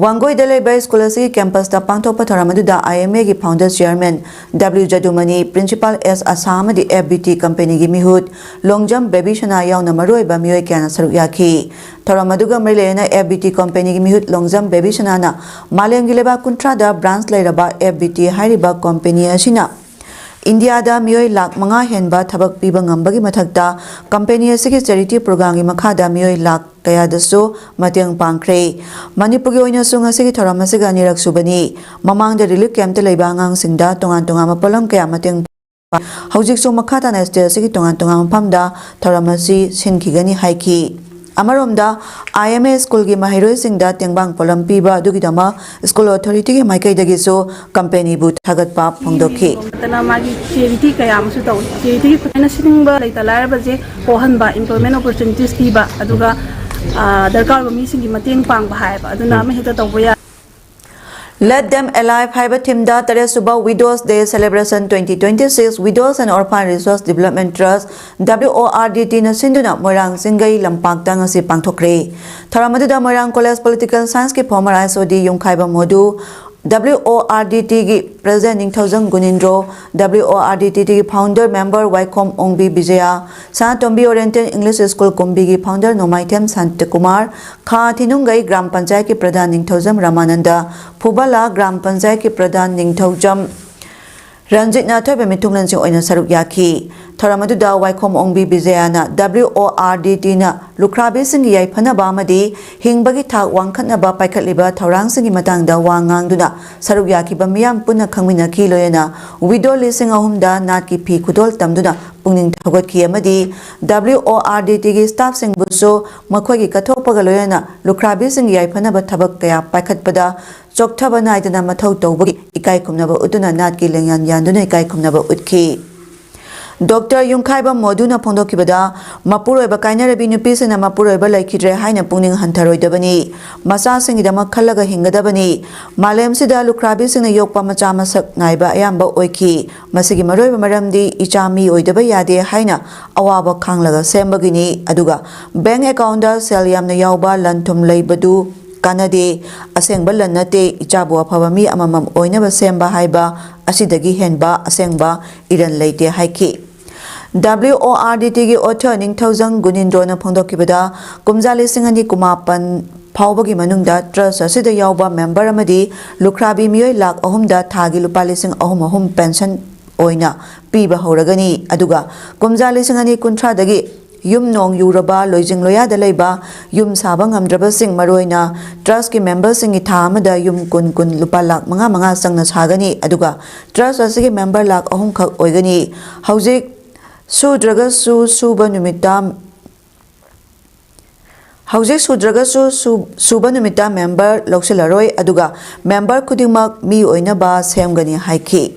ꯋꯥꯡꯒꯣꯏꯗ ꯂꯩꯕ school ꯑꯁꯤꯒꯤ campusꯇ ꯄꯥꯡꯊꯣꯛꯄ ꯊꯧꯔꯝ ꯑꯗꯨꯗ IMAꯒꯤ founder chairman W ꯖꯗꯨꯃꯅꯤ, principal S ꯑꯁꯥ ꯑꯃꯗꯤ FBT companyꯒꯤ ꯃꯤꯍꯨꯠ ꯂꯣꯡꯖꯝ ꯕꯦꯕꯤꯁꯅꯥ ꯌꯥꯎꯅ ꯃꯔꯨꯑꯣꯏꯕ ꯃꯤꯑꯣꯏ ꯀꯌꯥꯅ ꯁꯔꯨꯛ ꯌꯥꯈꯤ꯫ ꯊꯧꯔꯝ ꯑꯗꯨꯒ ꯃꯔꯤ ꯂꯩꯅꯅ FBT companyꯒꯤ ꯃꯤꯍꯨꯠ ꯂꯣꯡꯖꯝ ꯕꯦꯕꯤꯁꯅꯥꯅ ꯃꯥꯂꯦꯝꯒꯤ ꯂꯩꯕꯥꯛ ꯀꯨꯟꯊ꯭ꯔꯥꯗ branch ꯂꯩꯔꯕ FBT ꯍꯥꯏꯔꯤꯕ company ꯑꯁꯤꯅ ꯏꯟꯗꯤꯌꯥꯗ ꯃꯤꯑꯣꯏ ꯂꯥꯈ ꯃꯉꯥ ꯍꯦꯟꯕ ꯊꯕꯛ ꯄꯤꯕ ꯉꯝꯕꯒꯤ ꯃꯊꯛꯇ company ꯑꯁꯤꯒꯤ charity programꯒꯤ ꯃꯈꯥꯗ ꯃꯤꯑꯣꯏ ꯂꯥꯈ ꯀꯌꯥꯗꯁꯨ ꯃꯇꯦꯡ ꯄꯥꯡꯈ꯭ꯔꯦ꯫ ꯃꯅꯤꯄꯨꯔꯒꯤ ꯑꯣꯏꯅꯁꯨ ꯉꯁꯤꯒꯤ ꯊꯧꯔꯝ ꯑꯁꯤꯒ ꯑꯅꯤꯔꯛ ꯁꯨꯕꯅꯤ꯫ ꯃꯃꯥꯡꯗ relief campꯇ ꯂꯩꯕ ꯑꯉꯥꯡꯁꯤꯡꯗ ꯇꯣꯉꯥꯟ ꯇꯣꯉꯥꯟꯕ ꯄꯣꯠꯂꯝ ꯀꯌꯥ ꯃꯇꯦꯡ ꯍꯧꯖꯤꯛꯁꯨ ꯃꯈꯥ ꯇꯥꯅ state ꯑꯁꯤꯒꯤ ꯇꯣꯉꯥꯟ ꯇꯣꯉꯥꯟꯕ ꯃꯐꯝꯗ ꯊꯧꯔꯝ ꯑꯁꯤ ꯁꯤꯟꯈꯤꯒꯅꯤ ꯍꯥꯏꯈꯤ꯫ ꯑꯃꯔꯣꯝꯗ, IMA schoolꯒꯤ ꯃꯍꯩꯔꯣꯏꯁꯤꯡꯗ ꯇꯦꯡꯕꯥꯡ ꯄꯣꯠꯂꯝ ꯄꯤꯕ ꯑꯗꯨꯒꯤꯗꯃꯛ school authorityꯒꯤ ꯃꯥꯏꯀꯩꯗꯒꯤꯁꯨ companyꯕꯨ ꯊꯥꯒꯠꯄ ꯐꯣꯡꯗꯣꯛꯈꯤ꯫ ꯅꯠꯇꯅ ꯃꯥꯒꯤ charity ꯀꯌꯥ ꯑꯃꯁꯨ ꯇꯧꯏ꯫ Charityꯒꯤ ꯈꯨꯠꯊꯥꯡꯗ ꯁꯤꯅꯤꯡꯕ ꯂꯩꯇ ꯂꯥꯏꯔꯕꯁꯦ ꯄꯣꯛꯍꯟꯕ, employment opportunities ꯄꯤꯕ, ꯑꯗꯨꯒ, ꯑ, ꯗꯔꯀꯥꯔ ꯑꯣꯏꯕ ꯃꯤꯁꯤꯡꯒꯤ ꯃꯇꯦꯡ ꯄꯥꯡꯕ ꯍꯥꯏꯕ ꯑꯗꯨꯅ ꯑꯃ ꯍꯦꯛꯇ ꯇꯧꯕ ꯌꯥꯏ꯫ Let Them Alive ꯍꯥꯏꯕ ꯊꯤꯝꯗ ꯇꯔꯦꯠꯁꯨꯕ Widows Day Celebration twenty twenty-six Widows and Orphan Resource Development Trust, W O R D T, ꯅ ꯁꯤꯟꯗꯨꯅ ꯃꯣꯏꯔꯥꯡ ꯆꯤꯡꯒꯩ ꯂꯝꯄꯥꯛꯇ ꯉꯁꯤ ꯄꯥꯡꯊꯣꯛꯈ꯭ꯔꯦ꯫ ꯊꯧꯔꯝ ꯑꯗꯨꯗ ꯃꯣꯏꯔꯥꯡ College Political Science ꯀꯤ former I S O D ꯌꯨꯝꯈꯥꯏꯕ ꯃꯣꯗꯨ, W O R D T ꯒꯤ President ꯅꯤꯡꯊꯧꯖꯝ ꯒꯨꯅꯤꯟꯗ꯭ꯔꯣ, W O R D T ꯒꯤ founder member ꯋꯥꯏꯈꯣꯝ ꯑꯣꯡꯕꯤ ꯕꯤꯖꯌꯥ, ꯁꯅꯥꯇꯣꯝꯕꯤ Oriental English School ꯀꯨꯝꯕꯤꯒꯤ founder ꯅꯣꯡꯃꯥꯏꯊꯦꯝ ꯁꯥꯟꯇꯀꯨꯃꯥꯔ, ꯈꯥ ꯊꯤꯅꯨꯡꯒꯩ ꯒ꯭ꯔꯥꯝ ꯄꯟꯆꯥꯌꯠꯀꯤ ꯄ꯭ꯔꯙꯥꯟ ꯅꯤꯡꯊꯧꯖꯝ ꯔꯥꯃꯥꯅꯟꯗ, ꯐꯨꯕꯂꯥ ꯒ꯭ꯔꯥꯝ ꯄꯟꯆꯥꯌꯠꯀꯤ ꯄ꯭ꯔꯙꯥꯟ ꯅꯤꯡꯊꯧꯖꯝ ꯔꯟꯖꯤꯠꯅ ꯑꯊꯣꯏꯕ ꯃꯤꯊꯨꯡꯂꯦꯟꯁꯤꯡ ꯑꯣꯏꯅ ꯁꯔꯨꯛ ꯌꯥꯈꯤ꯫ ꯊꯧꯔꯝ ꯑꯗꯨꯗ ꯋꯥꯏꯈꯣꯝ ꯑꯣꯡꯕꯤ ꯕꯤꯖꯌꯥꯅ W O R D T ꯅ ꯂꯨꯈ꯭ꯔꯥꯕꯤꯁꯤꯡꯒꯤ ꯌꯥꯏꯐꯅꯕ ꯑꯃꯗꯤ ꯍꯤꯡꯕꯒꯤ ꯊꯥꯛ ꯋꯥꯡꯈꯠꯅꯕ ꯄꯥꯏꯈꯠꯂꯤꯕ ꯊꯧꯔꯥꯡꯁꯤꯡꯒꯤ ꯃꯇꯥꯡꯗ ꯋꯥ ꯉꯥꯡꯗꯨꯅ ꯁꯔꯨꯛ ꯌꯥꯈꯤꯕ ꯃꯤꯌꯥꯝ ꯄꯨꯟꯅ ꯈꯪꯃꯤꯟꯅꯈꯤ꯫ ꯂꯣꯏꯅꯅ Widow ꯂꯤꯁꯤꯡ ꯑꯍꯨꯝꯗ ꯅꯥꯠꯀꯤ ꯐꯤ ꯈꯨꯗꯣꯜ ꯇꯝꯗꯨꯅ ꯄꯨꯛꯅꯤꯡ ꯊꯧꯒꯠꯈꯤ ꯑꯃꯗꯤ W O R D T ꯒꯤ staff ꯁꯤꯡꯕꯨꯁꯨ ꯃꯈꯣꯏꯒꯤ ꯀꯠꯊꯣꯛꯄꯒ ꯂꯣꯏꯅꯅ ꯂꯨꯈ꯭ꯔꯥꯕꯤꯁꯤꯡꯒꯤ ꯌꯥꯏꯐꯅꯕ ꯊꯕꯛ ꯀꯌꯥ ꯄꯥꯏꯈꯠꯄꯗ ꯆꯣꯛꯊꯕ ꯅꯥꯏꯗꯅ ꯃꯊꯧ ꯇꯧꯕꯒꯤ ꯏꯀꯥꯏ ꯈꯨꯝꯅꯕ ꯎꯠꯇꯨꯅ ꯅꯥꯠꯀꯤ ꯂꯦꯡꯌꯥꯟ ꯌꯥꯟꯗꯨꯅ ꯏꯀꯥꯏ ꯈꯨꯝꯅꯕ ꯎꯠꯈꯤ꯫ ꯗꯣꯛꯇꯔ ꯌꯨꯝꯈꯥꯏꯕꯝ ꯃꯣꯗꯨꯅ ꯐꯣꯡꯗꯣꯛꯈꯤꯕꯗ, ꯃꯄꯨꯔꯣꯏꯕ ꯀꯥꯏꯅꯔꯕꯤ ꯅꯨꯄꯤꯁꯤꯡꯅ ꯃꯄꯨꯔꯣꯏꯕ ꯂꯩꯈꯤꯗ꯭ꯔꯦ ꯍꯥꯏꯅ ꯄꯨꯛꯅꯤꯡ ꯍꯟꯊꯔꯣꯏꯗꯕꯅꯤ, ꯃꯆꯥꯁꯤꯡꯒꯤꯗꯃꯛ ꯈꯜꯂꯒ ꯍꯤꯡꯒꯗꯕꯅꯤ꯫ ꯃꯥꯂꯦꯝꯁꯤꯗ ꯂꯨꯈ꯭ꯔꯥꯕꯤꯁꯤꯡꯅ ꯌꯣꯛꯄ ꯃꯆꯥ ꯃꯁꯛ ꯅꯥꯏꯕ ꯑꯌꯥꯝꯕ ꯑꯣꯏꯈꯤ꯫ ꯃꯁꯤꯒꯤ ꯃꯔꯨꯑꯣꯏꯕ ꯃꯔꯝꯗꯤ ꯏꯆꯥ ꯃꯤ ꯑꯣꯏꯗꯕ ꯌꯥꯗꯦ ꯍꯥꯏꯅ ꯑꯋꯥꯕ ꯈꯥꯡꯂꯒ ꯁꯦꯝꯕꯒꯤꯅꯤ꯫ ꯑꯗꯨꯒ bank account ꯗ ꯁꯦꯜ ꯌꯥꯝꯅ ꯌꯥꯎꯕ ꯂꯟ ꯊꯨꯝ ꯂꯩꯕꯗꯨ ꯀꯥꯟꯅꯗꯦ꯫ ꯑꯁꯦꯡꯕ ꯂꯟ ꯅꯠꯇꯦ꯫ ꯏꯆꯥꯕꯨ ꯑꯐꯕ ꯃꯤ ꯑꯃꯃꯝ ꯑꯣꯏꯅꯕ ꯁꯦꯝꯕ ꯍꯥꯏꯕ ꯑꯁꯤꯗꯒꯤ ꯍꯦꯟꯕ ꯑꯁꯦꯡꯕ ꯏꯔꯟ ꯂꯩꯇꯦ ꯍꯥꯏꯈꯤ꯫ W O R D T ꯒꯤ author ꯅꯤꯡꯊꯧꯖꯝ ꯒꯨꯅꯤꯟꯗ꯭ꯔꯣꯅ ꯐꯣꯡꯗꯣꯛꯈꯤꯕꯗ, ꯀꯨꯝꯖꯥ ꯂꯤꯁꯤꯡ ꯑꯅꯤ ꯀꯨꯟꯃꯥꯄꯟ ꯐꯥꯎꯕꯒꯤ ꯃꯅꯨꯡꯗ trust ꯑꯁꯤꯗ ꯌꯥꯎꯕ member ꯑꯃꯗꯤ ꯂꯨꯈ꯭ꯔꯥꯕꯤ ꯃꯤꯑꯣꯏ ꯂꯥꯈ ꯑꯍꯨꯝꯗ ꯊꯥꯒꯤ ꯂꯨꯄꯥ ꯂꯤꯁꯤꯡ ꯑꯍꯨꯝ ꯑꯍꯨꯝ pension ꯑꯣꯏꯅ ꯄꯤꯕ ꯍꯧꯔꯒꯅꯤ꯫ ꯑꯗꯨꯒ ꯀꯨꯝꯖꯥ ꯂꯤꯁꯤꯡ ꯑꯅꯤ ꯀꯨꯟꯊ꯭ꯔꯥꯗꯒꯤ ꯌꯨꯝ ꯅꯣꯡ ꯌꯨꯔꯕ, ꯂꯣꯏꯖꯤꯡ ꯂꯣꯌꯥꯗ ꯂꯩꯕ, ꯌꯨꯝ ꯁꯥꯕ ꯉꯝꯗ꯭ꯔꯕꯁꯤꯡ, ꯃꯔꯨꯑꯣꯏꯅ trust ꯀꯤ member ꯁꯤꯡꯒꯤ ꯊꯥ ꯑꯃꯗ ꯌꯨꯝ ꯀꯨꯟ ꯀꯨꯟ ꯂꯨꯄꯥ ꯂꯥꯈ ꯃꯉꯥ ꯃꯉꯥ ꯆꯪꯅ ꯁꯥꯒꯅꯤ꯫ ꯑꯗꯨꯒ trust ꯑꯁꯤꯒꯤ member ꯂꯥꯈ ꯑꯍꯨꯝ ꯈꯛ ꯑꯣꯏꯒꯅꯤ꯫ ꯍꯧꯖꯤꯛ ꯁꯨꯗ꯭ꯔꯒꯁꯨ ꯁꯨꯕ ꯅꯨꯃꯤꯠꯇ ꯍꯧꯖꯤꯛ ꯁꯨꯗ꯭ꯔꯒꯁꯨ ꯁꯨ-, ꯁꯨꯕ ꯅꯨꯃꯤꯠꯇ member ꯂꯧꯁꯤꯜꯂꯔꯣꯏ, ꯑꯗꯨꯒ member ꯈꯨꯗꯤꯡꯃꯛ ꯃꯤ ꯑꯣꯏꯅꯕ ꯁꯦꯝꯒꯅꯤ ꯍꯥꯏꯈꯤ꯫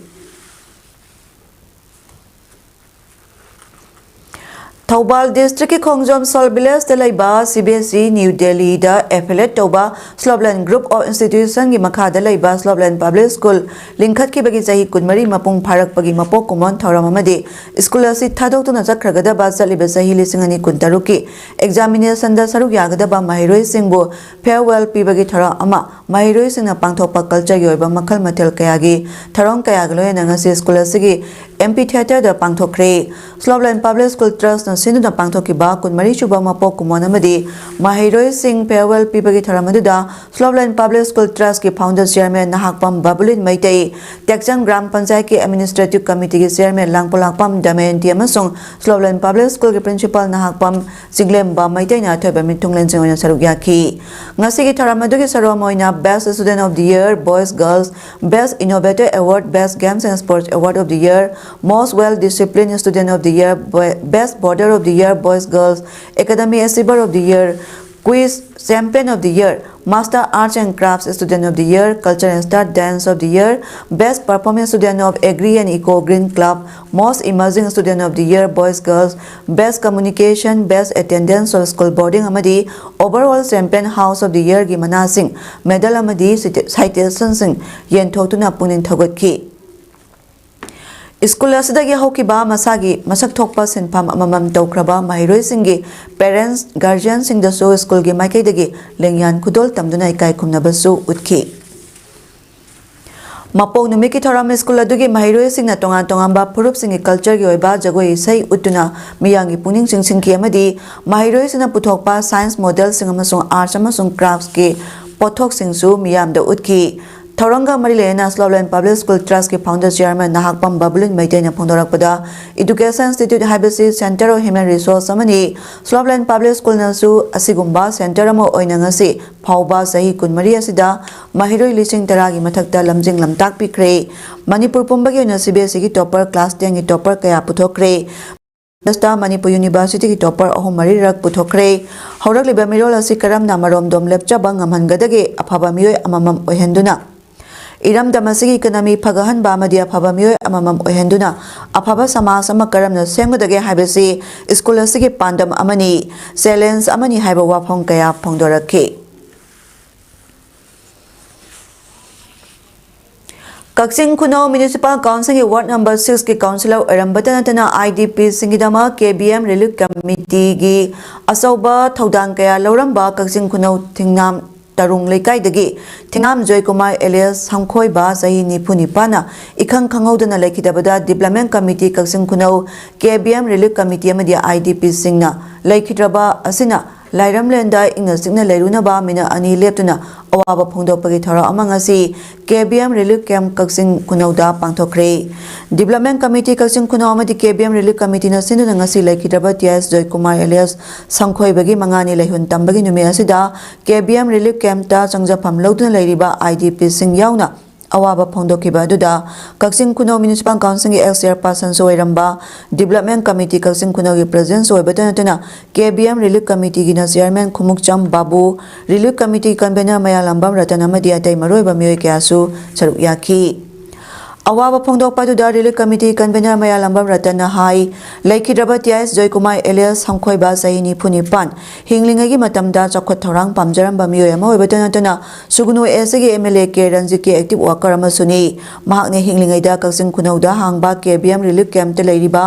ꯊꯧꯕꯥꯜ ꯗꯤꯁꯇ꯭ꯔꯤꯛꯀꯤ ꯈꯣꯡꯖꯣꯝ ꯁꯣꯜ ꯚꯤꯂꯦꯖꯇ ꯂꯩꯕ C B S E new ꯗꯦꯜꯂꯤꯗ ꯑꯦꯐꯤꯂꯦꯠ ꯇꯧꯕ ꯁ꯭ꯂꯣꯞꯂꯦꯟ ꯒ꯭ꯔꯨꯞ ꯑꯣꯐ ꯏꯟꯁꯇꯤꯇ꯭ꯌꯨꯁꯟꯒꯤ ꯃꯈꯥꯗ ꯂꯩꯕ ꯁ꯭ꯂꯣꯞꯂꯦꯟ ꯄꯕ꯭ꯂꯤꯛ ꯁ꯭ꯀꯨꯜ ꯂꯤꯡꯈꯠꯈꯤꯕꯒꯤ ꯆꯍꯤ ꯀꯨꯟꯃꯔꯤ ꯃꯄꯨꯡ ꯐꯥꯔꯛꯄꯒꯤ ꯃꯄꯣꯛ ꯀꯨꯝꯑꯣꯟ ꯊꯧꯔꯝ ꯑꯃꯗꯤ ꯁ꯭ꯀꯨꯜ ꯑꯁꯤ ꯊꯥꯗꯣꯛꯇꯨꯅ ꯆꯠꯈ꯭ꯔꯒꯗꯕ ꯆꯠꯂꯤꯕ ꯆꯍꯤ ꯂꯤꯁꯤꯡ ꯑꯅꯤ ꯀꯨꯟꯇꯔꯨꯛꯀꯤ ꯑꯦꯛꯖꯥꯃꯤꯅꯦꯁꯟꯗ ꯁꯔꯨꯛ ꯌꯥꯒꯗꯕ ꯃꯍꯩꯔꯣꯏꯁꯤꯡꯕꯨ ꯐꯤꯌꯔꯋꯦꯜ ꯄꯤꯕꯒꯤ ꯊꯧꯔꯝ ꯑꯃ ꯃꯍꯩꯔꯣꯏꯁꯤꯡꯅ ꯄꯥꯡꯊꯣꯛꯄ ꯀꯜꯆꯔꯒꯤ ꯑꯣꯏꯕ ꯃꯈꯜ ꯃꯊꯦꯜ ꯀꯌꯥꯒꯤ ꯊꯧꯔꯝ ꯀꯌꯥꯒ ꯂꯣꯏꯅꯅ ꯉꯁꯤ ꯁ꯭ꯀꯨꯜ ꯑꯁꯤꯒꯤ ꯑꯦꯝꯄꯤ ꯊꯤꯌꯦꯇꯔꯗ ꯄꯥꯡꯊꯣꯛꯈ꯭ꯔꯦ꯫ ꯁ꯭ꯂꯣꯞꯂꯦꯟ ꯄꯕ꯭ꯂꯤꯛ ꯁ꯭ꯀꯨꯜ ꯇ꯭ꯔꯁꯅ ꯁꯤꯟꯗꯨꯅ ꯄꯥꯡꯊꯣꯛꯈꯤꯕ ꯀꯨꯟꯃꯔꯤ ꯁꯨꯕ ꯃꯄꯣꯛ ꯀꯨꯝꯑꯣꯟ ꯑꯃꯗꯤ ꯃꯍꯩꯔꯣꯏꯁꯤꯡ ꯐꯤꯌꯔꯋꯦꯜ ꯄꯤꯕꯒꯤ ꯊꯧꯔꯝ ꯑꯗꯨꯗ ꯁ꯭ꯂꯣꯞꯂꯦꯟ ꯄꯕ꯭ꯂꯤꯛ ꯁ꯭ꯀꯨꯜ ꯇ꯭ꯔꯁꯀꯤ ꯐꯥꯎꯟꯗꯔ ꯆꯤꯌꯔꯃꯦꯟ ꯅꯍꯥꯛꯄꯝ ꯕꯥꯕꯨꯂꯤꯟ ꯃꯩꯇꯩ, ꯇꯦꯛꯆꯝ ꯒ꯭ꯔꯥꯝ ꯄꯟꯆꯥꯌꯠꯀꯤ ꯑꯦꯗꯃꯤꯅꯤꯁꯇ꯭ꯔꯦꯇꯤꯚ ꯀꯃꯤꯇꯤꯒꯤ ꯆꯤꯌꯔꯃꯦꯟ ꯂꯥꯡꯄꯣꯂꯥꯛꯄꯝ ꯗꯃꯌꯟꯇꯤ ꯑꯃꯁꯨꯡ ꯁ꯭ꯂꯣꯞꯂꯦꯟ ꯄꯕ꯭ꯂꯤꯛ ꯁ꯭ꯀꯨꯜꯒꯤ ꯄ꯭ꯔꯤꯟꯁꯤꯄꯥꯜ ꯅꯍꯥꯛꯄꯝ ꯆꯤꯡꯂꯦꯝꯕ ꯃꯩꯇꯩꯅ ꯑꯊꯣꯏꯕ ꯃꯤꯊꯨꯡꯂꯦꯟꯁꯤꯡ ꯑꯣꯏꯅ ꯁꯔꯨꯛ ꯌꯥꯈꯤ꯫ ꯉꯁꯤꯒꯤ ꯊꯧꯔꯝ ꯑꯗꯨꯒꯤ ꯁꯔꯨꯛ ꯑꯃ ꯑꯣꯏꯅ Best Student of the Year, Boys Girls, Best Innovator Award, Best Games and Sports Award of the Year, Most Well Disciplined Student of the Year, Best Border of the Year, Boys Girls, Academy Achiever of the Year, Quiz Champion of the Year, Master Arts and Crafts Student of the Year, Culture and Start Dance of the Year, Best Performing Student of Agri and Eco Green Club, Most Emerging Student of the Year, Boys Girls, Best Communication, Best Attendance of School Boarding ꯑꯃꯗꯤ Overall Champion House of the Yearꯒꯤ ꯃꯅꯥꯁꯤꯡ, medal ꯑꯃꯗꯤ ꯁꯤꯇꯤ-, ꯁꯥꯏꯇꯦꯁꯟꯁꯤꯡ ꯌꯦꯟꯊꯣꯛꯇꯨꯅ ꯄꯨꯛꯅꯤꯡ ꯊꯧꯒꯠꯈꯤ꯫ School ꯑꯁꯤꯗꯒꯤ ꯍꯧꯈꯤꯕ ꯃꯁꯥꯒꯤ ꯃꯁꯛ ꯊꯣꯛꯄ ꯁꯤꯟꯐꯝ ꯑꯃꯃꯝ ꯇꯧꯈ꯭ꯔꯕ ꯃꯍꯩꯔꯣꯏꯁꯤꯡꯒꯤ ꯄꯦꯔꯦꯟꯠꯁ, ꯒꯥꯔꯖꯤꯌꯟꯁꯤꯡꯗꯁꯨ ꯁ꯭ꯀꯨꯜꯒꯤ ꯃꯥꯏꯀꯩꯗꯒꯤ ꯂꯦꯡꯌꯥꯟ ꯈꯨꯗꯣꯜ ꯇꯝꯗꯨꯅ ꯏꯀꯥꯏ ꯈꯨꯝꯅꯕꯁꯨ ꯎꯠꯈꯤ꯫ ꯃꯄꯣꯛ ꯅꯨꯃꯤꯠꯀꯤ ꯊꯧꯔꯝ ꯁ꯭ꯀꯨꯜ ꯑꯗꯨꯒꯤ ꯃꯍꯩꯔꯣꯏꯁꯤꯡꯅ ꯇꯣꯉꯥꯟ ꯇꯣꯉꯥꯟꯕ ꯐꯨꯔꯨꯞꯁꯤꯡꯒꯤ ꯀꯜꯆꯔꯒꯤ ꯑꯣꯏꯕ ꯖꯒꯣꯏ ꯏꯁꯩ ꯎꯠꯇꯨꯅ ꯃꯤꯌꯥꯝꯒꯤ ꯄꯨꯛꯅꯤꯡ ꯆꯤꯡꯁꯤꯟꯈꯤ ꯑꯃꯗꯤ ꯃꯍꯩꯔꯣꯏꯁꯤꯡꯅ ꯄꯨꯊꯣꯛꯄ ꯁꯥꯏꯟꯁ ꯃꯣꯗꯦꯜꯁꯤꯡ ꯑꯃꯁꯨꯡ ꯑꯥꯔꯠꯁ ꯑꯃꯁꯨꯡ ꯀ꯭ꯔꯥꯐꯠꯁꯀꯤ ꯄꯣꯠꯊꯣꯛꯁꯤꯡꯁꯨ ꯃꯤꯌꯥꯝꯗ ꯎꯠꯈꯤ꯫ ꯊꯧꯔꯝꯒ ꯃꯔꯤ ꯂꯩꯅꯅ ꯁ꯭ꯂꯣꯞꯂꯦꯟ ꯄꯕ꯭ꯂꯤꯛ ꯁ꯭ꯀꯨꯜ ꯇ꯭ꯔꯁꯀꯤ ꯐꯥꯎꯟꯗꯔ ꯆꯤꯌꯔꯃꯦꯟ ꯅꯍꯥꯛꯄꯝ ꯕꯕꯂꯤꯟ ꯃꯩꯇꯩꯅ ꯐꯣꯡꯗꯣꯔꯛꯄꯗ, ꯏꯗꯨꯀꯦꯁꯟ ꯏꯟꯁꯇꯤꯇ꯭ꯌꯨꯠ ꯍꯥꯏꯕꯁꯤ ꯁꯦꯟꯇꯔ ꯑꯣꯐ ꯍ꯭ꯌꯨꯃꯦꯟ ꯔꯤꯁꯣꯔꯁ ꯑꯃꯅꯤ꯫ ꯁ꯭ꯂꯣꯞꯂꯦꯟ ꯄꯕ꯭ꯂꯤꯛ ꯁ꯭ꯀꯨꯜꯅꯁꯨ ꯑꯁꯤꯒꯨꯝꯕ ꯁꯦꯟꯇꯔ ꯑꯃ ꯑꯣꯏꯅ ꯉꯁꯤ ꯐꯥꯎꯕ ꯆꯍꯤ ꯀꯨꯟꯃꯔꯤ ꯑꯁꯤꯗ ꯃꯍꯩꯔꯣꯏ ꯂꯤꯁꯤꯡ ꯇꯔꯥꯒꯤ ꯃꯊꯛꯇ ꯂꯝꯖꯤꯡ ꯂꯝꯇꯥꯛꯄꯤꯈ꯭ꯔꯦ꯫ ꯃꯅꯤꯄꯨꯔ ꯄꯨꯝꯕꯒꯤ ꯑꯣꯏꯅ ꯁꯤ ꯕꯤ ꯑꯦꯁ ꯏꯒꯤ ꯇꯣꯞꯄꯔ, ꯀ꯭ꯂꯥꯁ ꯇꯦꯟꯒꯤ ꯇꯣꯞꯄꯔ ꯀꯌꯥ ꯄꯨꯊꯣꯛꯈ꯭ꯔꯦ꯫ ꯗꯁꯇ ꯃꯅꯤꯄꯨꯔ ꯌꯨꯅꯤꯚꯔꯁꯤꯇꯤꯒꯤ ꯇꯣꯞꯄꯔ ꯑꯍꯨꯝ ꯃꯔꯤꯔꯛ ꯄꯨꯊꯣꯛꯈ꯭ꯔꯦ꯫ ꯍꯧꯔꯛꯂꯤꯕ ꯃꯤꯔꯣꯜ ꯑꯁꯤ ꯀꯔꯝꯅ ꯃꯔꯣꯝꯗꯣꯝ ꯂꯦꯞꯆꯕ ꯉꯝꯍꯟꯒꯗꯒꯦ? ꯑꯐꯕ ꯃꯤꯑꯣꯏ ꯑꯃꯃꯝ ꯑꯣꯏꯍꯟꯗꯨꯅ꯫ ꯏꯔꯝꯗꯝ ꯑꯁꯤꯒꯤ ꯏꯀꯅꯃꯤ ꯐꯒꯠꯍꯟꯕ ꯑꯃꯗꯤ ꯑꯐꯕ ꯃꯤꯑꯣꯏ ꯑꯃꯃꯝ ꯑꯣꯏꯍꯟꯗꯨꯅ ꯑꯐꯕ ꯁꯃꯥꯖ ꯑꯃ ꯀꯔꯝꯅ ꯁꯦꯝꯒꯗꯒꯦ ꯍꯥꯏꯕꯁꯤ ꯁ꯭ꯀꯨꯜ ꯑꯁꯤꯒꯤ ꯄꯥꯟꯗꯝ ꯑꯃꯅꯤ, ꯆꯦꯂꯦꯟꯖ ꯑꯃꯅꯤ ꯍꯥꯏꯕ ꯋꯥꯐꯝ ꯀꯌꯥ ꯐꯣꯡꯗꯣꯔꯛꯈꯤ꯫ ꯀꯛꯆꯤꯡ ꯈꯨꯅꯧ ꯃ꯭ꯌꯨꯅꯤꯁꯤꯄꯥꯜ ꯀꯥꯎꯟꯁꯤꯜꯒꯤ ꯋꯥꯔꯗ ꯅꯝꯕꯔ ꯁꯤꯛꯁꯀꯤ ꯀꯥꯎꯟꯁꯤꯂꯔ ꯑꯣꯏꯔꯝꯕꯇ ꯅꯠꯇꯅ IDPꯁꯤꯡꯒꯤꯗꯃꯛ KBM Relief Committeeꯒꯤ ꯑꯆꯧꯕ ꯊꯧꯗꯥꯡ ꯀꯌꯥ ꯂꯧꯔꯝꯕ ꯀꯛꯆꯤꯡ ꯈꯨꯅꯧ ꯊꯤꯡꯅꯥꯝ ꯇꯔꯨꯡ ꯂꯩꯀꯥꯏꯗꯒꯤ ꯊꯤꯡꯉꯥꯝ ꯖꯣꯏꯀꯨꯃꯥꯔ alias ꯁꯪꯈꯣꯏꯕ ꯆꯍꯤ ꯅꯤꯐꯨ ꯅꯤꯄꯥꯟꯅ ꯏꯈꯪ ꯈꯪꯍꯧꯗꯅ ꯂꯩꯈꯤꯗꯕꯗ Development Committee ꯀꯛꯆꯤꯡ ꯈꯨꯅꯧ, KBM Relief Committee ꯑꯃꯗꯤ IDPꯁꯤꯡꯅ ꯂꯩꯈꯤꯗ꯭ꯔꯕ ꯑꯁꯤꯅ ꯂꯥꯏꯔꯝꯂꯦꯟꯗ ꯏꯪꯅ ꯆꯤꯛꯅ ꯂꯩꯔꯨꯅꯕ ꯃꯤꯅꯠ ꯑꯅꯤ ꯂꯦꯞꯇꯨꯅ ꯑꯋꯥꯕ ꯐꯣꯡꯗꯣꯛꯄꯒꯤ ꯊꯧꯔꯝ ꯑꯃ ꯉꯁꯤ KBM Relief Camp ꯀꯛꯆꯤꯡ ꯈꯨꯅꯧꯗ ꯄꯥꯡꯊꯣꯛꯈ꯭ꯔꯦ꯫ Development Committee ꯀꯛꯆꯤꯡ ꯈꯨꯅꯧ ꯑꯃꯗꯤ KBM Relief Committeeꯅ ꯁꯤꯟꯗꯨꯅ ꯉꯁꯤ ꯂꯩꯈꯤꯗ꯭ꯔꯕ ꯇꯤ ꯑꯦꯁ ꯖꯣꯏꯀꯨꯃꯥꯔ alias ꯁꯪꯈꯣꯏꯕꯒꯤ ꯃꯉꯥꯅꯤ ꯂꯩꯍꯨꯟ ꯇꯝꯕꯒꯤ ꯅꯨꯃꯤꯠ ꯑꯁꯤꯗ KBM Relief Campꯇ ꯆꯪꯖꯐꯝ ꯂꯧꯗꯨꯅ ꯂꯩꯔꯤꯕ IDPꯁꯤꯡ ꯌꯥꯎꯅ ꯑꯋꯥꯕ ꯐꯣꯡꯗꯣꯛꯈꯤꯕ ꯑꯗꯨꯗ ꯀꯛꯆꯤꯡ ꯈꯨꯅꯧ ꯃ꯭ꯌꯨꯅꯤꯁꯤꯄꯥꯜ ꯀꯥꯎꯟꯁꯤꯜꯒꯤ ex chairpersonꯁꯨ ꯑꯣꯏꯔꯝꯕ, Development Committee ꯀꯛꯆꯤꯡ ꯈꯨꯅꯧꯒꯤ presidentꯁꯨ ꯑꯣꯏꯕꯇ ꯅꯠꯇꯅ KBM Relief Committeeꯒꯤꯅ chairman ꯈꯨꯃꯨꯛꯆꯝ ꯕꯥꯕꯨ, Relief Committee convener ꯃꯌꯥꯂꯝꯕꯝ ꯔꯇꯟ ꯑꯃꯗꯤ ꯑꯇꯩ ꯃꯔꯨꯑꯣꯏꯕ ꯃꯤꯑꯣꯏ ꯀꯌꯥꯁꯨ ꯁꯔꯨꯛ ꯌꯥꯈꯤ꯫ ꯑꯋꯥꯕ ꯐꯣꯡꯗꯣꯛꯄ ꯑꯗꯨꯗ Relief Committee convener ꯃꯌꯥꯂꯝꯕꯝ ꯔꯇꯟꯅ ꯍꯥꯏ, ꯂꯩꯈꯤꯗ꯭ꯔꯕ ꯇꯤ ꯑꯦꯁ ꯖꯣꯏꯀꯨꯃꯥꯔ alias ꯁꯪꯈꯣꯏꯕ ꯆꯍꯤ ꯅꯤꯐꯨ ꯅꯤꯄꯥꯟ ꯍꯤꯡꯂꯤꯉꯩꯒꯤ ꯃꯇꯝꯗ ꯆꯥꯎꯈꯠ ꯊꯧꯔꯥꯡ ꯄꯥꯝꯖꯔꯝꯕ ꯃꯤꯑꯣꯏ ꯑꯃ ꯑꯣꯏꯕꯇ ꯅꯠꯇꯅ ꯁꯨꯒꯅꯨ ꯑꯦꯁꯤꯒꯤ MLA ꯀꯦ ꯔꯟꯖꯤꯠꯀꯤ active worker ꯑꯃꯁꯨꯅꯤ꯫ ꯃꯍꯥꯛꯅ ꯍꯤꯡꯂꯤꯉꯩꯗ ꯀꯛꯆꯤꯡ ꯈꯨꯅꯧꯗ ꯍꯥꯡꯕ KBM Relief Campꯇ ꯂꯩꯔꯤꯕ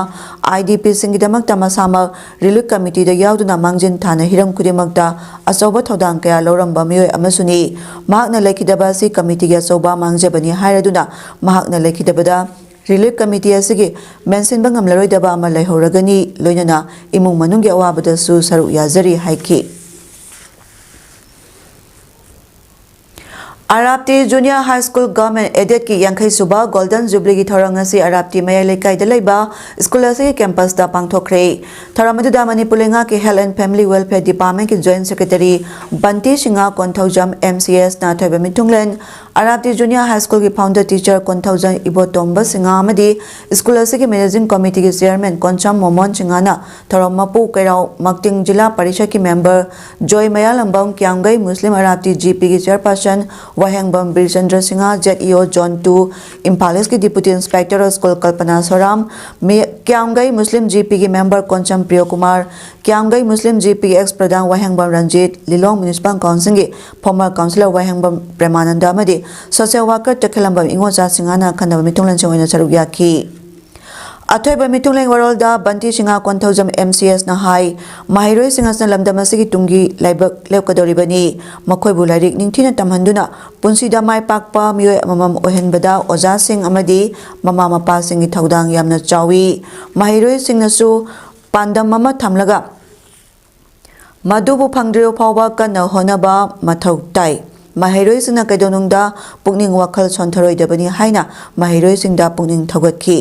IDPꯁꯤꯡꯒꯤꯗꯃꯛꯇ ꯃꯁꯥꯃꯛ Relief Committeeꯗ ꯌꯥꯎꯗꯨꯅ ꯃꯥꯡꯖꯤꯟ ꯊꯥꯅ ꯍꯤꯔꯝ ꯈꯨꯗꯤꯡꯃꯛꯇ ꯑꯆꯧꯕ ꯊꯧꯗꯥꯡ ꯀꯌꯥ ꯂꯧꯔꯝꯕ ꯃꯤꯑꯣꯏ ꯑꯃꯁꯨꯅꯤ꯫ ꯃꯍꯥꯛꯅ ꯂꯩꯈꯤꯗꯕ ꯑꯁꯤ committeeꯒꯤ ꯑꯆꯧꯕ ꯃꯥꯡꯖꯕꯅꯤ ꯍꯥꯏꯔꯗꯨꯅ ꯃꯍꯥꯛꯅ ꯂꯩꯈꯤꯗꯕꯗ Relief Committee ꯑꯁꯤꯒꯤ ꯃꯦꯟꯁꯤꯟꯕ ꯉꯝꯂꯔꯣꯏꯗꯕ ꯑꯃ ꯂꯩꯍꯧꯔꯒꯅꯤ, ꯂꯣꯏꯅꯅ ꯏꯃꯨꯡ ꯃꯅꯨꯡꯒꯤ ꯑꯋꯥꯕꯗꯁꯨ ꯁꯔꯨꯛ ꯌꯥꯖꯔꯤ ꯍꯥꯏꯈꯤ꯫ ꯑꯔꯥꯞꯇꯤ Junior High School Government Aidedꯀꯤ ꯌꯥꯡꯈꯩ ꯁꯨꯕ Golden Jubileeꯒꯤ ꯊꯧꯔꯝ ꯉꯁꯤ ꯑꯔꯥꯞꯇꯤ ꯃꯌꯥꯏ ꯂꯩꯀꯥꯏꯗ ꯂꯩꯕ ꯁ꯭ꯀꯨꯜ ꯑꯁꯤꯒꯤ campusꯇ ꯄꯥꯡꯊꯣꯛꯈ꯭ꯔꯦ꯫ ꯊꯧꯔꯝ ꯑꯗꯨꯗ ꯃꯅꯤꯄꯨꯔ ꯂꯩꯉꯥꯛꯀꯤ Health and Family Welfareꯒꯤ Joint Secretary ꯕꯟꯇꯤ Singh Konthoujam, MCSꯅ ꯊꯣꯏꯕ ꯃꯤꯊꯨꯡꯂꯦꯟ, ꯑꯔꯥꯞꯇꯤ ꯖꯨꯅꯤꯌꯔ ꯍꯥꯏ ꯁ꯭ꯀꯨꯜꯒꯤ ꯐꯥꯎꯟꯗꯔ ꯇꯤꯆꯔ ꯀꯣꯟꯊꯧꯖꯝ ꯏꯕꯣꯇꯣꯝꯕ ꯁꯤꯡꯍ ꯑꯃꯗꯤ ꯁ꯭ꯀꯨꯜ ꯑꯁꯤꯒꯤ ꯃꯦꯅꯦꯖꯤꯡ ꯀꯃꯤꯇꯤꯒꯤ ꯆꯤꯌꯔꯃꯦꯟ ꯀꯣꯟꯁꯝ ꯃꯣꯃꯣꯟ ꯁꯤꯡꯍꯅ ꯊꯧꯔꯝ ꯃꯄꯨ ꯀꯩꯔꯥꯎ ꯃꯛꯇꯤꯡ ꯖꯤꯂꯥ ꯄꯔꯤꯁꯠꯀꯤ ꯃꯦꯝꯕꯔ ꯖꯣꯏ ꯃꯌꯥꯂꯝꯕꯝ, ꯀ꯭ꯌꯥꯝꯒꯩ ꯃꯨꯁꯂꯤꯝ ꯑꯔꯥꯞꯇꯤ ꯖꯤ ꯄꯤꯒꯤ ꯆꯤꯌꯔꯄꯥꯔꯁꯟ ꯋꯥꯍꯦꯡꯕꯝ ꯕꯤꯔꯆꯟꯗ꯭ꯔ ꯁꯤꯡꯍ, ꯖꯦꯠ ꯏ ꯑꯣ ꯖꯣꯟ ꯇꯨ, ꯏꯝꯐꯥꯜ ꯏꯁꯀꯤ ꯗꯤꯄꯨꯇꯤ ꯏꯟꯁꯄꯦꯛꯇꯔ ꯁ꯭ꯀꯨꯜ ꯀꯜꯄꯅꯥ ꯁꯣꯔꯥꯝ, ꯃꯤ-, ꯀ꯭ꯌꯥꯝꯒꯩ ꯃꯨꯁꯂꯤꯝ ꯖꯤ ꯄꯤꯒꯤ ꯃꯦꯝꯕꯔ ꯀꯣꯟꯁꯝ ꯄ꯭ꯔꯤꯌꯣꯀꯨꯃꯥꯔ, ꯀ꯭ꯌꯥꯝꯒꯩ ꯃꯨꯁꯂꯤꯝ ꯖꯤ ꯄꯤꯒꯤ ꯑꯦꯛꯁ ꯄ꯭ꯔꯙꯥꯟ ꯋꯥꯍꯦꯡꯕꯝ ꯔꯟꯖꯤꯠ, ꯂꯤꯂꯣꯡ ꯃ꯭ꯌꯨꯅꯤꯁꯤꯄꯥꯜ ꯀꯥꯎꯟꯁꯤꯜꯒꯤ ꯐꯣꯔꯃꯔ ꯀꯥꯎꯟꯁꯤꯂꯔ ꯋꯥꯍꯦꯡꯕꯝ ꯄ꯭ꯔꯦꯃꯥꯅꯟꯗ ꯑꯃꯗꯤ ꯁꯣꯁꯤꯌꯦꯜ ꯋꯥꯔꯀꯔ ꯇꯈꯦꯜꯂꯝꯕꯝ ꯏꯉꯣꯆꯥ ꯁꯤꯡꯍꯅ ꯑꯈꯟꯅꯕ ꯃꯤꯊꯨꯡꯂꯦꯟꯁꯤꯡ ꯑꯣꯏꯅ ꯁꯔꯨꯛ ꯌꯥꯈꯤ꯫ ꯑꯊꯣꯏꯕ ꯃꯤꯊꯨꯡꯂꯦꯟ ꯋꯥꯔꯣꯜꯗ ꯕꯟꯇꯤ ꯁꯤꯡꯍ ꯀꯣꯟꯊꯧꯖꯝ ꯑꯦꯝ ꯁꯤ ꯑꯦꯁꯅ ꯍꯥꯏ, ꯃꯍꯩꯔꯣꯏꯁꯤꯡ ꯑꯁꯤꯅ ꯂꯝꯗꯝ ꯑꯁꯤꯒꯤ ꯇꯨꯡꯒꯤ ꯂꯥꯏꯕꯛ ꯂꯦꯞꯀꯗꯧꯔꯤꯕꯅꯤ꯫ ꯃꯈꯣꯏꯕꯨ ꯂꯥꯏꯔꯤꯛ ꯅꯤꯡꯊꯤꯅ ꯇꯝꯍꯟꯗꯨꯅ ꯄꯨꯟꯁꯤꯗ ꯃꯥꯏ ꯄꯥꯛꯄ ꯃꯤꯑꯣꯏ ꯑꯃꯃꯝ ꯑꯣꯏꯍꯟꯕꯗ ꯑꯣꯖꯥꯁꯤꯡ ꯑꯃꯗꯤ ꯃꯃꯥ ꯃꯄꯥꯁꯤꯡꯒꯤ ꯊꯧꯗꯥꯡ ꯌꯥꯝꯅ ꯆꯥꯎꯏ꯫ ꯃꯍꯩꯔꯣꯏꯁꯤꯡꯅꯁꯨ ꯄꯥꯟꯗꯝ ꯑꯃ ꯊꯝꯂꯒ ꯃꯗꯨꯕꯨ ꯐꯪꯗ꯭ꯔꯤꯕ ꯐꯥꯎꯕ ꯀꯟꯅ ꯍꯣꯠꯅꯕ ꯃꯊꯧ ꯇꯥꯏ꯫ ꯃꯍꯩꯔꯣꯏꯁꯤꯡꯅ ꯀꯩꯗꯧꯅꯨꯡꯗ ꯄꯨꯛꯅꯤꯡ ꯋꯥꯈꯜ ꯁꯣꯟꯊꯔꯣꯏꯗꯕꯅꯤ ꯍꯥꯏꯅ ꯃꯍꯩꯔꯣꯏꯁꯤꯡꯗ ꯄꯨꯛꯅꯤꯡ ꯊꯧꯒꯠꯈꯤ꯫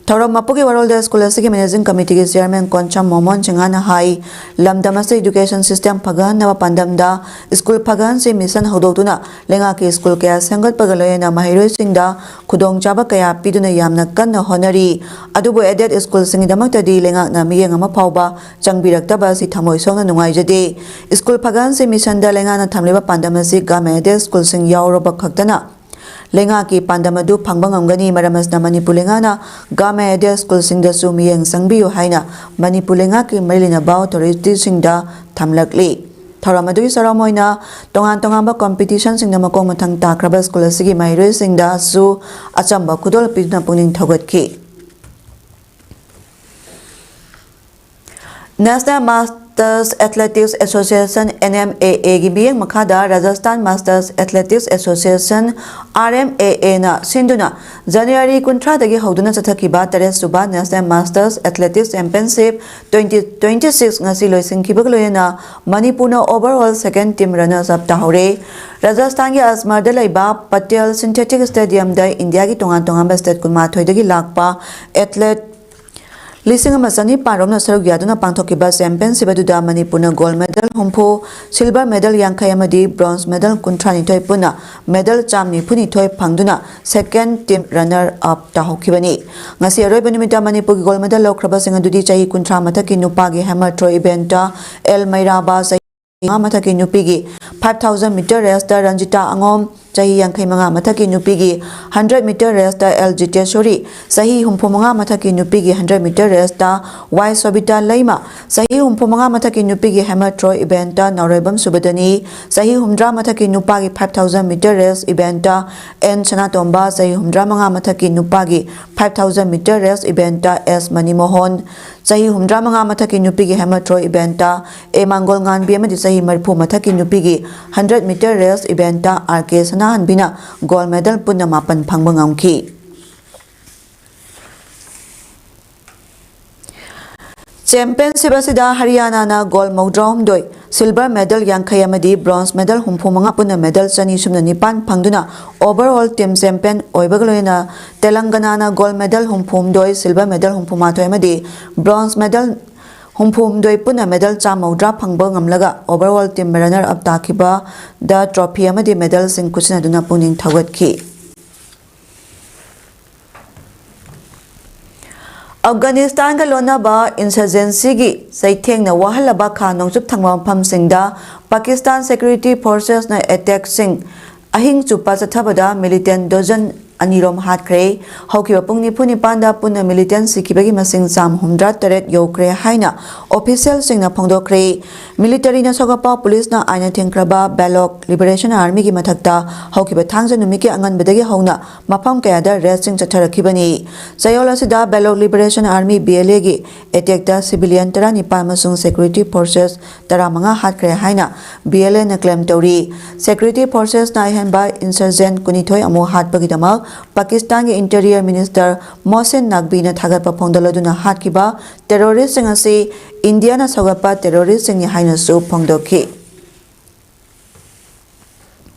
ꯊꯧꯔꯝ ꯃꯄꯨꯒꯤ ꯋꯥꯔꯣꯜꯗ ꯁ꯭ꯀꯨꯜ ꯑꯁꯤꯒꯤ ꯃꯦꯅꯦꯖꯤꯡ ꯀꯃꯤꯇꯤꯒꯤ ꯆꯤꯌꯔꯃꯦꯟ ꯀꯣꯟꯁꯝ ꯃꯣꯃꯣꯟ ꯁꯤꯡꯍꯅ ꯍꯥꯏ, ꯂꯝꯗꯝ ꯑꯁꯤꯗ ꯏꯗꯨꯀꯦꯁꯟ ꯁꯤꯁꯇꯦꯝ ꯐꯒꯠꯍꯟꯅꯕ ꯄꯥꯟꯗꯝꯗ ꯁ꯭ꯀꯨꯜ ꯐꯒꯠꯍꯟꯁꯤ ꯃꯤꯁꯟ ꯍꯧꯗꯣꯛꯇꯨꯅ ꯂꯩꯉꯥꯛꯀꯤ ꯁ꯭ꯀꯨꯜ ꯀꯌꯥ ꯁꯦꯝꯒꯠꯄꯒ ꯂꯣꯏꯅꯅ ꯃꯍꯩꯔꯣꯏꯁꯤꯡꯗ ꯈꯨꯗꯣꯡꯆꯥꯕ ꯀꯌꯥ ꯄꯤꯗꯨꯅ ꯌꯥꯝꯅ ꯀꯟꯅ ꯍꯣꯠꯅꯔꯤ꯫ ꯑꯗꯨꯕꯨ ꯑꯦꯗꯦꯗ ꯁ꯭ꯀꯨꯜꯁꯤꯡꯒꯤꯗꯃꯛꯇꯗꯤ ꯂꯩꯉꯥꯛꯅ ꯃꯤꯠꯌꯦꯡ ꯑꯃ ꯐꯥꯎꯕ ꯆꯪꯕꯤꯔꯛꯇꯕ ꯑꯁꯤ ꯊꯃꯣꯏ ꯁꯣꯛꯅ ꯅꯨꯡꯉꯥꯏꯖꯗꯦ꯫ ꯁ꯭ꯀꯨꯜ ꯐꯒꯠꯍꯟꯁꯤ ꯃꯤꯁꯟꯗ ꯂꯩꯉꯥꯛꯅ ꯊꯝꯂꯤꯕ ꯄꯥꯟꯗꯝ ꯑꯁꯤ ꯒꯃꯦꯟ ꯑꯦꯗꯦꯗ ꯁ꯭ꯀꯨꯜꯁꯤꯡ ꯌꯥꯎꯔꯕ ꯈꯛꯇꯅ ꯂꯩꯉꯥꯛꯀꯤ ꯄꯥꯟꯗꯝ ꯑꯗꯨ ꯐꯪꯕ ꯉꯝꯒꯅꯤ꯫ ꯃꯔꯝ ꯑꯁꯤꯅ ꯃꯅꯤꯄꯨꯔ ꯂꯩꯉꯥꯛꯅ ꯒꯃꯦꯟ ꯑꯦꯗꯦꯗ ꯁ꯭ꯀꯨꯜꯁꯤꯡꯗꯁꯨ ꯃꯤꯠꯌꯦꯡ ꯆꯪꯕꯤꯌꯨ ꯍꯥꯏꯅ ꯃꯅꯤꯄꯨꯔ ꯂꯩꯉꯥꯛꯀꯤ ꯃꯔꯤ ꯂꯩꯅꯕ ꯑꯣꯊꯣꯔꯤꯇꯤꯁꯤꯡꯗ ꯊꯝꯂꯛꯂꯤ꯫ ꯊꯧꯔꯝ ꯑꯗꯨꯒꯤ ꯁꯔꯨꯛ ꯑꯣꯏꯅ ꯇꯣꯉꯥꯟ ꯇꯣꯉꯥꯟꯕ ꯀꯝꯄꯤꯇꯤꯁꯟꯁꯤꯡꯗ ꯃꯈꯣꯡ ꯃꯊꯪ ꯇꯥꯈ꯭ꯔꯕ ꯁ꯭ꯀꯨꯜ ꯑꯁꯤꯒꯤ ꯃꯍꯩꯔꯣꯏꯁꯤꯡꯗꯁꯨ ꯑꯆꯝꯕ ꯈꯨꯗꯣꯜ ꯄꯤꯗꯨꯅ ꯄꯨꯛꯅꯤꯡ ꯊꯧꯒꯠꯈꯤ꯫ National Masters Athletics Association, N M A A ꯒꯤ ꯃꯤꯠꯌꯦꯡ ꯃꯈꯥꯗ Rajasthan Masters Athletics Association, R M A A ꯅ ꯁꯤꯟꯗꯨꯅ ꯖꯅꯋꯥꯔꯤ ꯀꯨꯟꯊ꯭ꯔꯥꯗꯒꯤ ꯍꯧꯗꯨꯅ ꯆꯠꯊꯈꯤꯕ ꯇꯔꯦꯠ ꯁꯨꯕ National Masters Athletics Championship twenty twenty six ꯉꯁꯤ ꯂꯣꯏꯁꯤꯟꯈꯤꯕꯒ ꯂꯣꯏꯅꯅ ꯃꯅꯤꯄꯨꯔꯅ overall second team runners up ꯇꯥꯍꯧꯔꯦ꯫ ꯔꯥꯖꯁꯊꯥꯟꯒꯤ ꯑꯖꯃꯔꯗ ꯂꯩꯕ ꯄꯇꯦꯜ Synthetic Stadium ꯗ ꯏꯟꯗꯤꯌꯥꯒꯤ ꯇꯣꯉꯥꯟ ꯇꯣꯉꯥꯟꯕ state ꯀꯨꯟꯃꯥꯊꯣꯏꯗꯒꯤ ꯂꯥꯛꯄ athlete ꯂꯤꯁꯤꯡ ꯑꯃ ꯆꯅꯤꯄꯥꯟ ꯔꯣꯝꯅ ꯁꯔꯨꯛ ꯌꯥꯗꯨꯅ ꯄꯥꯡꯊꯣꯛꯈꯤꯕ championship ꯑꯗꯨꯗ ꯃꯅꯤꯄꯨꯔꯅ gold medal ꯍꯨꯝꯐꯨ, silver medal ꯌꯥꯡꯈꯩ ꯑꯃꯗꯤ bronze medal ꯀꯨꯟꯊ꯭ꯔꯥ ꯅꯤꯊꯣꯏ ꯄꯨꯟꯅ medal ꯆꯥꯝ ꯅꯤꯐꯨ ꯅꯤꯊꯣꯏ ꯐꯪꯗꯨꯅ second team runner up ꯇꯥꯍꯧꯈꯤꯕꯅꯤ꯫ ꯉꯁꯤ ꯑꯔꯣꯏꯕ ꯅꯨꯃꯤꯠꯇ ꯃꯅꯤꯄꯨꯔꯒꯤ gold medal ꯂꯧꯈ꯭ꯔꯕꯁꯤꯡ ꯑꯗꯨꯗꯤ ꯆꯍꯤ ꯀꯨꯟꯊ꯭ꯔꯥ ꯃꯊꯛꯀꯤ ꯅꯨꯄꯥꯒꯤ hammer throw event ꯇ ꯑꯦꯜ ꯃꯩꯔꯥꯕ, ꯆꯍꯤ ꯃꯉꯥ ꯃꯊꯛꯀꯤ ꯅꯨꯄꯤꯒꯤ five thousand meter race ꯇ ꯔꯟꯖꯤꯇꯥ ꯑꯉꯣꯝ, ꯆꯍꯤ ꯌꯥꯡꯈꯩ ꯃꯉꯥ ꯃꯊꯛꯀꯤ ꯅꯨꯄꯤꯒꯤ hundred meter race ꯇ ꯑꯦꯜ ꯖꯤꯇꯦꯁꯣꯔꯤ, ꯆꯍꯤ ꯍꯨꯝꯐꯨ ꯃꯉꯥ ꯃꯊꯛꯀꯤ ꯅꯨꯄꯤꯒꯤ hundred meter race ꯇ ꯋꯥꯏ ꯁꯣꯕꯤꯇꯥ ꯂꯩꯃ, ꯆꯍꯤ ꯍꯨꯝꯐꯨ ꯃꯉꯥ ꯃꯊꯛꯀꯤ ꯅꯨꯄꯤꯒꯤ hammer throw event ꯇ ꯅꯥꯎꯔꯦꯝꯕꯝ ꯁꯨꯕꯗꯅꯤ, ꯆꯍꯤ ꯍꯨꯝꯗ꯭ꯔꯥ ꯃꯊꯛꯀꯤ ꯅꯨꯄꯥꯒꯤ five thousand meter race event ꯇ ꯑꯦꯟ ꯁꯅꯥꯇꯣꯝꯕ, ꯆꯍꯤ ꯍꯨꯝꯗ꯭ꯔꯥ ꯃꯉꯥ ꯃꯊꯛꯀꯤ ꯅꯨꯄꯥꯒꯤ five thousand meter race event ꯇ ꯑꯦꯁ ꯃꯅꯤꯃꯣꯍꯟ, ꯆꯍꯤ ꯍꯨꯝꯗ꯭ꯔꯥ ꯃꯉꯥ ꯃꯊꯛꯀꯤ ꯅꯨꯄꯤꯒꯤ hammer throw event ꯇ ꯑꯦ ꯃꯥꯡꯒꯣꯜ ꯉꯥꯟꯕꯤ ꯑꯃꯗꯤ ꯆꯍꯤ ꯃꯔꯤꯐꯨ ꯃꯊꯛꯀꯤ ꯅꯨꯄꯤꯒꯤ hundred meter race event ꯇ ꯑꯥꯔ ꯀꯦ ꯁꯅꯥꯍꯟꯕꯤꯅ gold medal ꯄꯨꯟꯅ ꯃꯥꯄꯟ ꯐꯪꯕ ꯉꯝꯈꯤ꯫ Championship ꯑꯁꯤꯗ ꯍꯔꯤꯌꯥꯅꯥꯅ gold ꯃꯧꯗ꯭ꯔꯥꯍꯨꯝꯗꯣꯏ, silver medal ꯌꯥꯡꯈꯩ ꯑꯃꯗꯤ bronze medal ꯍꯨꯝꯐꯨ ꯃꯉꯥ, ꯄꯨꯟꯅ medal ꯆꯅꯤ ꯁꯨꯞꯅ ꯅꯤꯄꯥꯟ ꯐꯪꯗꯨꯅ overall team champion ꯑꯣꯏꯕꯒ ꯂꯣꯏꯅꯅ ꯇꯦꯂꯪꯒꯅꯥꯅ gold medal ꯍꯨꯝꯐꯨꯍꯨꯝꯗꯣꯏ, silver medal ꯍꯨꯝꯐꯨꯃꯥꯊꯣꯏ ꯑꯃꯗꯤ bronze medal ꯍꯨꯝꯐꯨꯍꯨꯝꯗꯣꯏ, ꯄꯨꯟꯅ medal ꯆꯥꯝꯃꯧꯗ꯭ꯔꯥ ꯐꯪꯕ ꯉꯝꯂꯒ overall team runner up ꯇꯥꯈꯤꯕꯗ trophy ꯑꯃꯗꯤ medalꯁꯤꯡ ꯈꯨꯠꯁꯤꯟꯅꯗꯨꯅ ꯄꯨꯛꯅꯤꯡ ꯊꯧꯒꯠꯈꯤ꯫ ꯑꯐꯒꯥꯅꯤꯁꯇꯥꯟꯒ ꯂꯣꯟꯅꯕ insurgencyꯒꯤ ꯆꯩꯊꯦꯡꯅ ꯋꯥꯍꯜꯂꯕ ꯈꯥ ꯅꯣꯡꯆꯨꯞ ꯊꯪꯕ ꯃꯐꯝꯁꯤꯡꯗ ꯄꯥꯀꯤꯁꯇꯥꯟ security forcesꯅ attackꯁꯤꯡ ꯑꯍꯤꯡ ꯆꯨꯞꯄ ꯆꯠꯊꯕꯗ militant dozen ꯑꯅꯤꯔꯣꯝ ꯍꯥꯠꯈ꯭ꯔꯦ꯫ ꯍꯧꯈꯤꯕ ꯄꯨꯡ ꯅꯤꯐꯨ ꯅꯤꯄꯥꯟꯗ ꯄꯨꯟꯅ militant ꯁꯤꯈꯤꯕꯒꯤ ꯃꯁꯤꯡ ꯆꯥꯝ ꯍꯨꯝꯗ꯭ꯔꯥ ꯇꯔꯦꯠ ꯌꯧꯈ꯭ꯔꯦ ꯍꯥꯏꯅ officialꯁꯤꯡꯅ ꯐꯣꯡꯗꯣꯛꯈ꯭ꯔꯦ꯫ Militaryꯅ ꯁꯣꯒꯠꯄ ꯄꯨꯂꯤꯁꯅ ꯑꯥꯏꯟꯅ ꯊꯤꯡꯈ꯭ꯔꯕ Baloch Liberation Armyꯒꯤ ꯃꯊꯛꯇ ꯍꯧꯈꯤꯕ ꯊꯥꯡꯖ ꯅꯨꯃꯤꯠꯀꯤ ꯑꯉꯟꯕꯗꯒꯤ ꯍꯧꯅ ꯃꯐꯝ ꯀꯌꯥꯗ raidꯁꯤꯡ ꯆꯠꯊꯔꯛꯈꯤꯕꯅꯤ꯫ ꯆꯌꯣꯜ ꯑꯁꯤꯗ Baloch Liberation Army, BLAꯒꯤ attackꯇ civilian ꯇꯔꯥꯅꯤꯄꯥꯟ ꯑꯃꯁꯨꯡ security forces ꯇꯔꯥꯃꯉꯥ ꯍꯥꯠꯈ꯭ꯔꯦ ꯍꯥꯏꯅ BLAꯅ claim ꯇꯧꯔꯤ꯫ Security forcesꯅ ꯑꯍꯦꯟꯕ insurgent ꯀꯨꯟꯅꯤꯊꯣꯏ ꯑꯃꯨꯛ ꯍꯥꯠꯄꯒꯤꯗꯃꯛ ꯄꯥꯀꯤꯁꯇꯥꯟꯒꯤ Interior Minister ꯃꯣꯍꯁꯤꯟ ꯅꯥꯛꯕꯤꯅ ꯊꯥꯒꯠꯄ ꯐꯣꯡꯗꯣꯛꯂꯗꯨꯅ ꯍꯥꯠꯈꯤꯕ terroristꯁꯤꯡ ꯑꯁꯤ ꯏꯟꯗꯤꯌꯥꯅ ꯁꯧꯒꯠꯄ terroristꯁꯤꯡꯅꯤ ꯍꯥꯏꯅꯁꯨ ꯐꯣꯡꯗꯣꯛꯈꯤ꯫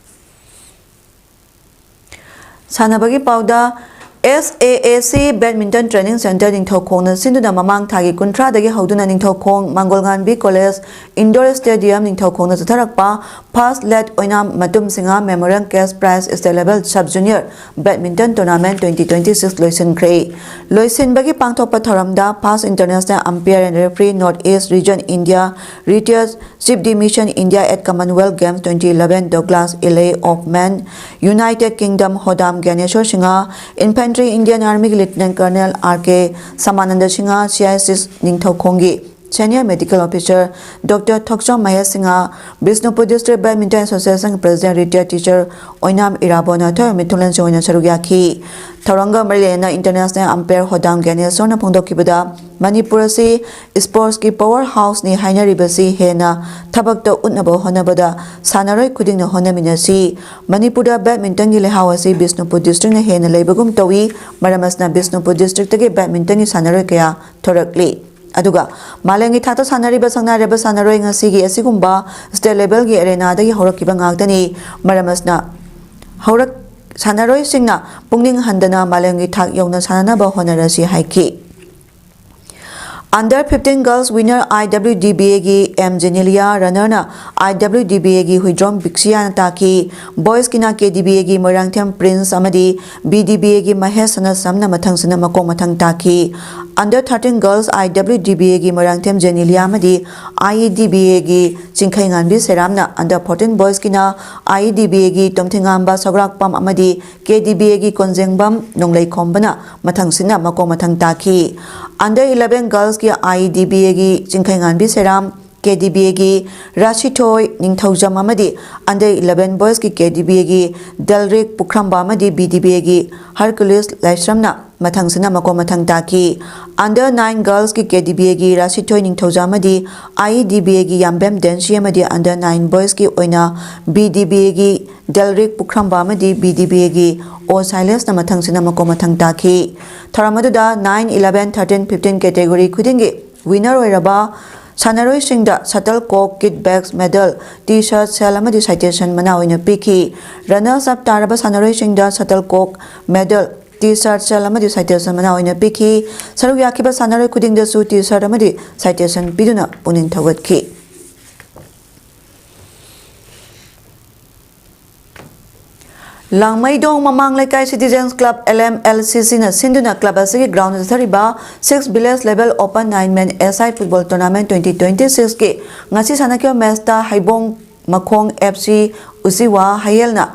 ꯁꯥꯟꯅꯕꯒꯤ ꯄꯥꯎꯗ, S A A C Badminton Training Center ꯅꯤꯡꯊꯧꯈꯣꯡꯅ ꯁꯤꯟꯗꯨꯅ ꯃꯃꯥꯡ ꯊꯥꯒꯤ ꯀꯨꯟꯊ꯭ꯔꯥꯗꯒꯤ ꯍꯧꯗꯨꯅ ꯅꯤꯡꯊꯧꯈꯣꯡ ꯃꯥꯡꯒꯣꯜꯉꯥꯟꯕꯤ ꯀꯣꯂꯦꯖ ꯏꯟꯗꯣꯔ ꯁ꯭ꯇꯦꯗꯤꯌꯝ ꯅꯤꯡꯊꯧꯈꯣꯡꯗ ꯆꯠꯊꯔꯛꯄ First Late ꯑꯣꯏꯅꯥꯝ Matum Singha Memorial Cash Prize State Level Sub Junior Badminton Tournament twenty twenty six ꯂꯣꯏꯁꯤꯟꯈ꯭ꯔꯦ꯫ ꯂꯣꯏꯁꯤꯟꯕꯒꯤ ꯄꯥꯡꯊꯣꯛꯄ ꯊꯧꯔꯝꯗ First International Umpire and Referee North East Region India Retired Chief de Mission India at Commonwealth Games twenty eleven Douglas Elaine of Man United Kingdom Hodam Gyaneswar Singha, Infantry Indian Army Lieutenant Colonel R K Samananda Singha, C I C ꯅꯤꯡꯊꯧꯈꯣꯡꯒꯤ Senior Medical Officer Doctor Thokchom Mahesh Singha, Bishnupur District Badminton Association President Retired Teacher ꯑꯣꯏꯅꯥꯝ ꯏꯔꯥꯕꯣꯠꯅ ꯑꯊꯣꯏꯕ ꯃꯤꯊꯨꯡꯂꯦꯟꯁꯤꯡ ꯑꯣꯏꯅ ꯁꯔꯨꯛ ꯌꯥꯈꯤ꯫ ꯊꯧꯔꯝꯒ ꯃꯔꯤ ꯂꯩꯅꯅ International Umpire ꯍꯣꯗꯥꯝ ꯒ꯭ꯌꯥꯅꯦꯁꯣꯔꯅ ꯐꯣꯡꯗꯣꯛꯈꯤꯕꯗ, Manipur ꯑꯁꯤ sportsꯀꯤ power houseꯅꯤ ꯍꯥꯏꯅꯔꯤꯕꯁꯤ ꯍꯦꯟꯅ ꯊꯕꯛꯇ ꯎꯠꯅꯕ ꯍꯣꯠꯅꯕꯗ ꯁꯥꯟꯅꯔꯣꯏ ꯈꯨꯗꯤꯡꯅ ꯍꯣꯠꯅꯃꯤꯟꯅꯁꯤ꯫ ꯃꯅꯤꯄꯨꯔꯗ badmintonꯒꯤ ꯂꯩꯍꯥꯎ ꯑꯁꯤ ꯕꯤꯁꯅꯨꯄꯨꯔ districtꯅ ꯍꯦꯟꯅ ꯂꯩꯕꯒꯨꯝ ꯇꯧꯏ꯫ ꯃꯔꯝ ꯑꯁꯤꯅ ꯕꯤꯁꯅꯨꯄꯨꯔ districtꯇꯒꯤ badmintonꯒꯤ ꯁꯥꯟꯅꯔꯣꯏ ꯀꯌꯥ ꯊꯣꯔꯛꯂꯤ꯫ ꯑꯗꯨꯒ ꯃꯥꯂꯦꯝꯒꯤ ꯊꯥꯛꯇ ꯁꯥꯟꯅꯔꯤꯕ ꯁꯛꯅꯥꯏꯔꯕ ꯁꯥꯟꯅꯔꯣꯏ ꯉꯁꯤꯒꯤ ꯑꯁꯤꯒꯨꯝꯕ state levelꯒꯤ arenaꯗꯒꯤ ꯍꯧꯔꯛꯈꯤꯕ ꯉꯥꯛꯇꯅꯤ꯫ ꯃꯔꯝ ꯑꯁꯤꯅ ꯍꯧꯔꯛ-, ꯁꯥꯟꯅꯔꯣꯏꯁꯤꯡꯅ ꯄꯨꯛꯅꯤꯡ ꯍꯟꯗꯅ ꯃꯥꯂꯦꯝꯒꯤ ꯊꯥꯛ ꯌꯧꯅ ꯁꯥꯟꯅꯅꯕ ꯍꯣꯠꯅꯔꯁꯤ ꯍꯥꯏꯈꯤ꯫ Under fifteen Girls Winner IWDBAꯒꯤ M Jenilia, runnerꯅ IWDBAꯒꯤ Huidrom ꯕꯤꯛꯁꯤꯌꯥꯅ ꯇꯥꯈꯤ꯫ Boysꯀꯤꯅ KDBAꯒꯤ ꯃꯣꯏꯔꯥꯡꯊꯦꯝ ꯄ꯭ꯔꯤꯟꯁ ꯑꯃꯗꯤ BDBAꯒꯤ ꯃꯍꯦꯁ ꯁꯅꯥꯁꯝꯅ ꯃꯊꯪꯁꯤꯅ ꯃꯀꯣꯛ ꯃꯊꯪ ꯇꯥꯈꯤ꯫ Under thirteen Girls IWDBAꯒꯤ ꯃꯣꯏꯔꯥꯡꯊꯦꯝ ꯖꯦꯅꯤꯂꯤꯌꯥ ꯑꯃꯗꯤ IEDBAꯒꯤ ꯆꯤꯡꯈꯩꯉꯥꯟꯕꯤ ꯁꯦꯔꯥꯝꯅ, Under fourteen Boysꯀꯤꯅ IEDBAꯒꯤ ꯇꯣꯝꯊꯤꯉꯥꯝꯕ ꯁꯧꯒ꯭ꯔꯥꯛꯄꯝ ꯑꯃꯗꯤ KDBAꯒꯤ ꯀꯣꯟꯖꯦꯡꯕꯝ ꯅꯣꯡꯂꯩꯈꯣꯝꯕꯅ ꯃꯊꯪꯁꯤꯅ ꯃꯀꯣꯛ ꯃꯊꯪ ꯇꯥꯈꯤ꯫ Under eleven Girlsꯀꯤ IEDBAꯒꯤ ꯆꯤꯡꯈꯩꯉꯥꯟꯕꯤ ꯁꯦꯔꯥꯝ, KDBAꯒꯤ ꯔꯥꯁꯤꯊꯣꯏ ꯅꯤꯡꯊꯧꯖꯝ ꯑꯃꯗꯤ Under eleven Boysꯀꯤ KDBAꯒꯤ ꯗꯦꯜꯔꯤꯛ ꯄꯨꯈ꯭ꯔꯝꯕ ꯑꯃꯗꯤ BDBAꯒꯤ ꯍꯔꯀꯨꯂꯤꯁ ꯂꯥꯏꯁ꯭ꯔꯝꯅ ꯃꯊꯪꯁꯤꯅ ꯃꯀꯣꯛ ꯃꯊꯪ ꯇꯥꯈꯤ꯫ Under nine Girlsꯀꯤ KDBAꯒꯤ ꯔꯥꯁꯤꯊꯣꯏ ꯅꯤꯡꯊꯧꯖꯝ ꯑꯃꯗꯤ IEDBAꯒꯤ ꯌꯥꯝꯕꯦꯝ ꯗꯦꯟꯁꯤ ꯑꯃꯗꯤ Under nine Boysꯀꯤ ꯑꯣꯏꯅ BDBAꯒꯤ ꯗꯦꯜꯔꯤꯛ ꯄꯨꯈ꯭ꯔꯝꯕ ꯑꯃꯗꯤ BDBAꯒꯤ ꯑꯣ ꯁꯥꯏꯂꯦꯁꯅ ꯃꯊꯪꯁꯤꯅ ꯃꯀꯣꯛ ꯃꯊꯪ ꯇꯥꯈꯤ꯫ ꯊꯧꯔꯝ ꯑꯗꯨꯗ nine, eleven, thirteen, fifteen category ꯈꯨꯗꯤꯡꯒꯤ winner ꯑꯣꯏꯔꯕ ꯁꯥꯟꯅꯔꯣꯏꯁꯤꯡꯗ shuttlecock, kit bags, medal, T-shirt, shell ꯑꯃꯗꯤ citation ꯃꯅꯥ ꯑꯣꯏꯅ ꯄꯤꯈꯤ꯫ Runners up ꯇꯥꯔꯕ ꯁꯥꯟꯅꯔꯣꯏꯁꯤꯡꯗ shuttlecock, medal, T-shirt, shell ꯑꯃꯗꯤ citation ꯃꯅꯥ ꯑꯣꯏꯅ ꯄꯤꯈꯤ꯫ ꯁꯔꯨꯛ ꯌꯥꯈꯤꯕ ꯁꯥꯟꯅꯔꯣꯏ ꯈꯨꯗꯤꯡꯗꯁꯨ T-shirt ꯑꯃꯗꯤ citation ꯄꯤꯗꯨꯅ ꯄꯨꯛꯅꯤꯡ ꯊꯧꯒꯠꯈꯤ꯫ ꯂꯥꯡꯃꯩꯗꯣꯡ ꯃꯃꯥꯡ ꯂꯩꯀꯥꯏ Citizens Club, L M L C C ꯅ ꯁꯤꯟꯗꯨꯅ club ꯑꯁꯤꯒꯤ ground ꯗ ꯆꯠꯊꯔꯤꯕ six village level open nine man A-side football tournament twenty twenty-six ꯀꯤ ꯉꯁꯤ ꯁꯥꯟꯅꯈꯤꯕ match ꯇ ꯍꯩꯕꯣꯡ ꯃꯈꯣꯡ F C ꯎꯆꯤꯋꯥ ꯍꯌꯦꯜꯅ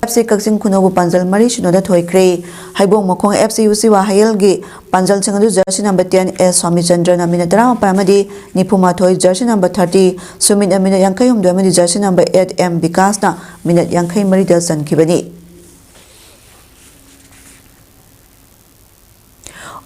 F C ꯀꯛꯆꯤꯡ ꯈꯨꯅꯧꯕꯨ ꯄꯥꯟꯖꯜ ꯃꯔꯤ ꯁꯤꯅꯣꯗ ꯊꯣꯏꯈ꯭ꯔꯦ꯫ ꯍꯩꯕꯣꯡ ꯃꯈꯣꯡ F C ꯎꯆꯤꯋꯥ ꯍꯌꯦꯜꯒꯤ ꯄꯥꯟꯖꯜꯁꯤꯡ ꯑꯗꯨ jersey number ten S ꯁ꯭ꯋꯥꯃꯤꯆꯟꯗ꯭ꯔꯅ minute ꯇꯔꯥꯃꯥꯄꯟ ꯑꯃꯗꯤ ꯅꯤꯐꯨꯃꯥꯊꯣꯏ, jersey number thirty ꯁꯨꯃꯤꯠꯅ minute ꯌꯥꯡꯈꯩꯍꯨꯝꯗꯣꯏ ꯑꯃꯗꯤ jersey number eight M ꯕꯤꯀꯥꯁꯅ minute ꯌꯥꯡꯈꯩ ꯃꯔꯤꯗ ꯆꯟꯈꯤꯕꯅꯤ꯫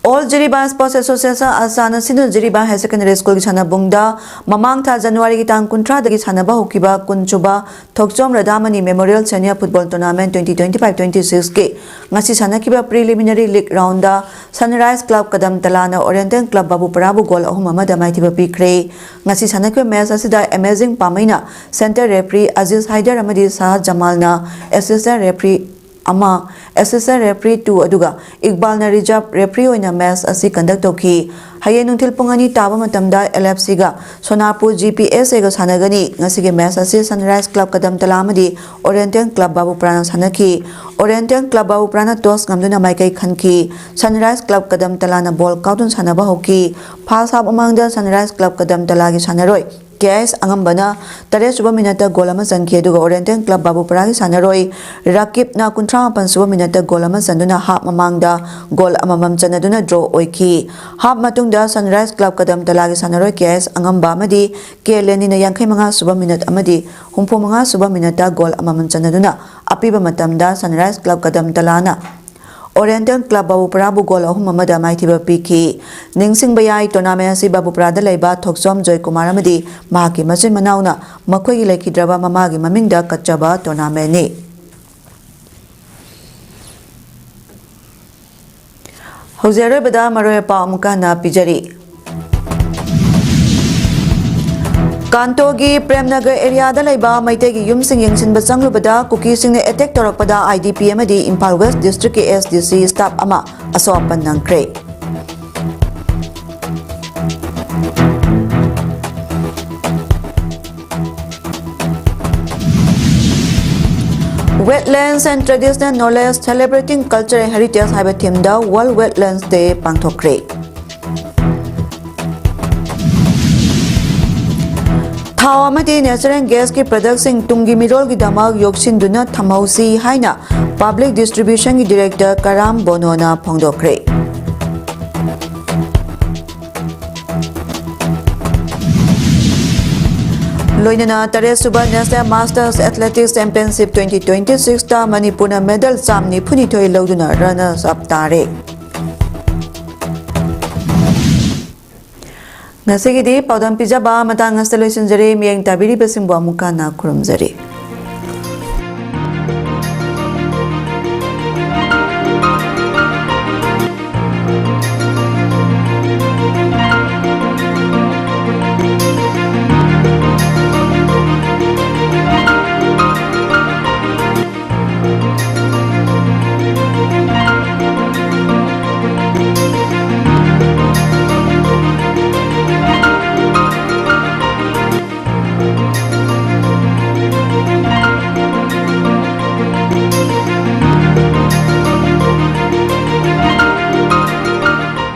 All ꯖꯤꯔꯤꯕꯥꯝ Sports Association ꯑꯁꯥꯅ ꯁꯤꯟꯗꯨꯅ ꯖꯤꯔꯤꯕꯥꯝ Higher Secondary School ꯒꯤ ꯁꯥꯟꯅꯕꯨꯡꯗ ꯃꯃꯥꯡ ꯊꯥ ꯖꯅꯋꯥꯔꯤꯒꯤ ꯇꯥꯡ ꯀꯨꯟꯊ꯭ꯔꯥꯗꯒꯤ ꯁꯥꯟꯅꯕ ꯍꯧꯈꯤꯕ ꯀꯨꯟꯁꯨꯕ ꯊꯣꯛꯆꯣꯝ ꯔꯥꯙꯥꯃꯅꯤ Memorial Senior Football Tournament twenty twenty-five twenty-six ꯀꯤ ꯉꯁꯤ ꯁꯥꯟꯅꯈꯤꯕ preliminary league round ꯗ Sunrise Club ꯀꯗꯝ ꯇꯂꯥꯅ Oriental Club ꯕꯥꯕꯨꯄꯔꯥꯕꯨ goal ꯑꯍꯨꯝ ꯑꯃꯗ ꯃꯥꯏꯊꯤꯕ ꯄꯤꯈ꯭ꯔꯦ꯫ ꯉꯁꯤ ꯁꯥꯟꯅꯈꯤꯕ match ꯑꯁꯤꯗ Amazing ꯄꯥꯃꯩꯅ center referee Aziz Hyder ꯑꯃꯗꯤ ꯁꯥꯍ ꯖꯃꯥꯜꯅ assistant referee ꯑꯃ, assistant referee two, ꯑꯗꯨꯒ ꯏꯛꯕꯥꯜꯅ reserve referee ꯑꯣꯏꯅ match ꯑꯁꯤ conduct ꯇꯧꯈꯤ꯫ ꯍꯌꯦꯡ ꯅꯨꯡꯊꯤꯜ ꯄꯨꯡ ꯑꯅꯤ ꯇꯥꯕ ꯃꯇꯝꯗ L F C ꯒ ꯁꯣꯅꯥꯄꯨꯔ G P S A ꯒ ꯁꯥꯟꯅꯒꯅꯤ꯫ ꯉꯁꯤꯒꯤ match ꯑꯁꯤ Sunrise Club ꯀꯗꯝ ꯇꯂꯥ ꯑꯃꯗꯤ Oriental Club ꯕꯥꯕꯨꯄꯔꯥꯅ ꯁꯥꯟꯅꯈꯤ꯫ Oriental Club ꯕꯥꯕꯨꯄꯔꯥꯅ toss ꯉꯝꯗꯨꯅ ꯃꯥꯏꯀꯩ ꯈꯟꯈꯤ꯫ Sunrise Club ꯀꯗꯝ ꯇꯂꯥꯅ ball ꯀꯥꯎꯗꯨꯅ ꯁꯥꯟꯅꯕ ꯍꯧꯈꯤ꯫ First half ꯃꯃꯥꯡꯗ Sunrise Club ꯀꯗꯝ ꯇꯂꯥꯒꯤ ꯁꯥꯟꯅꯔꯣꯏ K S ꯑꯉꯝꯕꯅ ꯇꯔꯦꯠ ꯁꯨꯕ minute ꯇ goal ꯑꯃ ꯆꯟꯈꯤ, ꯑꯗꯨꯒ Oriental Club ꯕꯥꯕꯨꯄꯔꯥꯒꯤ ꯁꯥꯟꯅꯔꯣꯏ ꯔꯥꯀꯤꯕꯅ ꯀꯨꯟꯊ꯭ꯔꯥ ꯃꯥꯄꯟ ꯁꯨꯕ minute ꯇ goal ꯑꯃ ꯆꯟꯗꯨꯅ half ꯃꯃꯥꯡꯗ goal ꯑꯃꯃꯝ ꯆꯟꯅꯗꯨꯅ draw ꯑꯣꯏꯈꯤ꯫ Half ꯃꯇꯨꯡꯗ Sunrise Club ꯀꯗꯝ ꯇꯂꯥꯒꯤ ꯁꯥꯟꯅꯔꯣꯏ K S ꯑꯉꯝꯕ ꯑꯃꯗꯤ K ꯂꯦꯅꯤꯅ ꯌꯥꯡꯈꯩ ꯃꯉꯥ ꯁꯨꯕ minute ꯑꯃꯗꯤ ꯍꯨꯝꯐꯨ ꯃꯉꯥ ꯁꯨꯕ minute ꯇ goal ꯑꯃꯃꯝ ꯆꯟꯅꯗꯨꯅ ꯑꯄꯤꯕ ꯃꯇꯝꯗ Sunrise Club ꯀꯗꯝ ꯇꯂꯥꯅ Oriental Club ꯕꯥꯕꯨꯄꯔꯥꯕꯨ goal ꯑꯍꯨꯝ ꯑꯃꯗ ꯃꯥꯏꯊꯤꯕ ꯄꯤꯈꯤ꯫ ꯅꯤꯡꯁꯤꯡꯕ ꯌꯥꯏ, tournament ꯑꯁꯤ ꯕꯥꯕꯨꯄꯔꯥꯗ ꯂꯩꯕ ꯊꯣꯛꯆꯣꯝ ꯖꯣꯏꯀꯨꯃꯥꯔ ꯑꯃꯗꯤ ꯃꯍꯥꯛꯀꯤ ꯃꯆꯤꯟ ꯃꯅꯥꯎꯅ ꯃꯈꯣꯏꯒꯤ ꯂꯩꯈꯤꯗ꯭ꯔꯕ ꯃꯃꯥꯒꯤ ꯃꯃꯤꯡꯗ ꯀꯠꯆꯕ tournament ꯅꯤ꯫ ꯍꯧꯖꯤꯛ ꯑꯔꯣꯏꯕꯗ ꯃꯔꯨꯑꯣꯏꯕ ꯄꯥꯎ ꯑꯃꯨꯛꯀ ꯍꯟꯅ ꯄꯤꯖꯔꯤ꯫ ꯀꯥꯟꯇꯣꯒꯤ ꯄ꯭ꯔꯦꯝꯅꯒꯔ ꯑꯦꯔꯤꯌꯥꯗ ꯂꯩꯕ ꯃꯩꯇꯩꯒꯤ ꯌꯨꯝꯁꯤꯡ ꯌꯦꯡꯁꯤꯟꯕ ꯆꯪꯂꯨꯕꯗ ꯀꯨꯀꯤꯁꯤꯡꯅ ꯑꯦꯇꯦꯛ ꯇꯧꯔꯛꯄꯗ ꯑꯥꯏ ꯗꯤ ꯄꯤ ꯑꯃꯗꯤ ꯏꯝꯐꯥꯜ ꯋꯦꯁ ꯗꯤꯁꯇ꯭ꯔꯤꯛꯀꯤ ꯑꯦꯁ ꯗꯤ ꯁꯤ ꯁ꯭ꯇꯥꯐ ꯑꯃ ꯑꯁꯣꯛ ꯑꯄꯟ ꯅꯪꯈ꯭ꯔꯦ꯫ Wetlands and Traditional Knowledge Celebrating Culture and Heritage ꯍꯥꯏꯕ ꯊꯤꯝꯗ World Wetlands Day ꯄꯥꯡꯊꯣꯛꯈ꯭ꯔꯦ꯫ ꯊꯥꯎ ꯑꯃꯗꯤ natural gasꯀꯤ productꯁꯤꯡ ꯇꯨꯡꯒꯤ ꯃꯤꯔꯣꯜꯒꯤꯗꯃꯛ ꯌꯣꯛꯁꯤꯟꯗꯨꯅ ꯊꯝꯍꯧꯁꯤ ꯍꯥꯏꯅ Public Distributionꯒꯤ Director ꯀꯔꯥꯝ ꯕꯣꯅꯣꯅ ꯐꯣꯡꯗꯣꯛꯈ꯭ꯔꯦ꯫ ꯂꯣꯏꯅꯅ ꯇꯔꯦꯠ ꯁꯨꯕ National Masters Athletics Championship twenty twenty-sixꯇ ꯃꯅꯤꯄꯨꯔꯅ medal ꯆꯥꯝ ꯅꯤꯐꯨ ꯅꯤꯊꯣꯏ ꯂꯧꯗꯨꯅ runners up ꯇꯥꯔꯦ꯫ ꯉꯁꯤꯒꯤꯗꯤ ꯄꯥꯎꯗꯝ ꯄꯤꯖꯕ ꯃꯇꯥꯡ ꯑꯁꯤꯗ ꯂꯣꯏꯁꯤꯟꯖꯔꯦ꯫ ꯃꯤꯠꯌꯦꯡ ꯇꯥꯕꯤꯔꯤꯕꯁꯤꯡꯕꯨ ꯑꯃꯨꯛ ꯍꯟꯅ ꯈꯨꯔꯨꯝꯖꯔꯤ꯫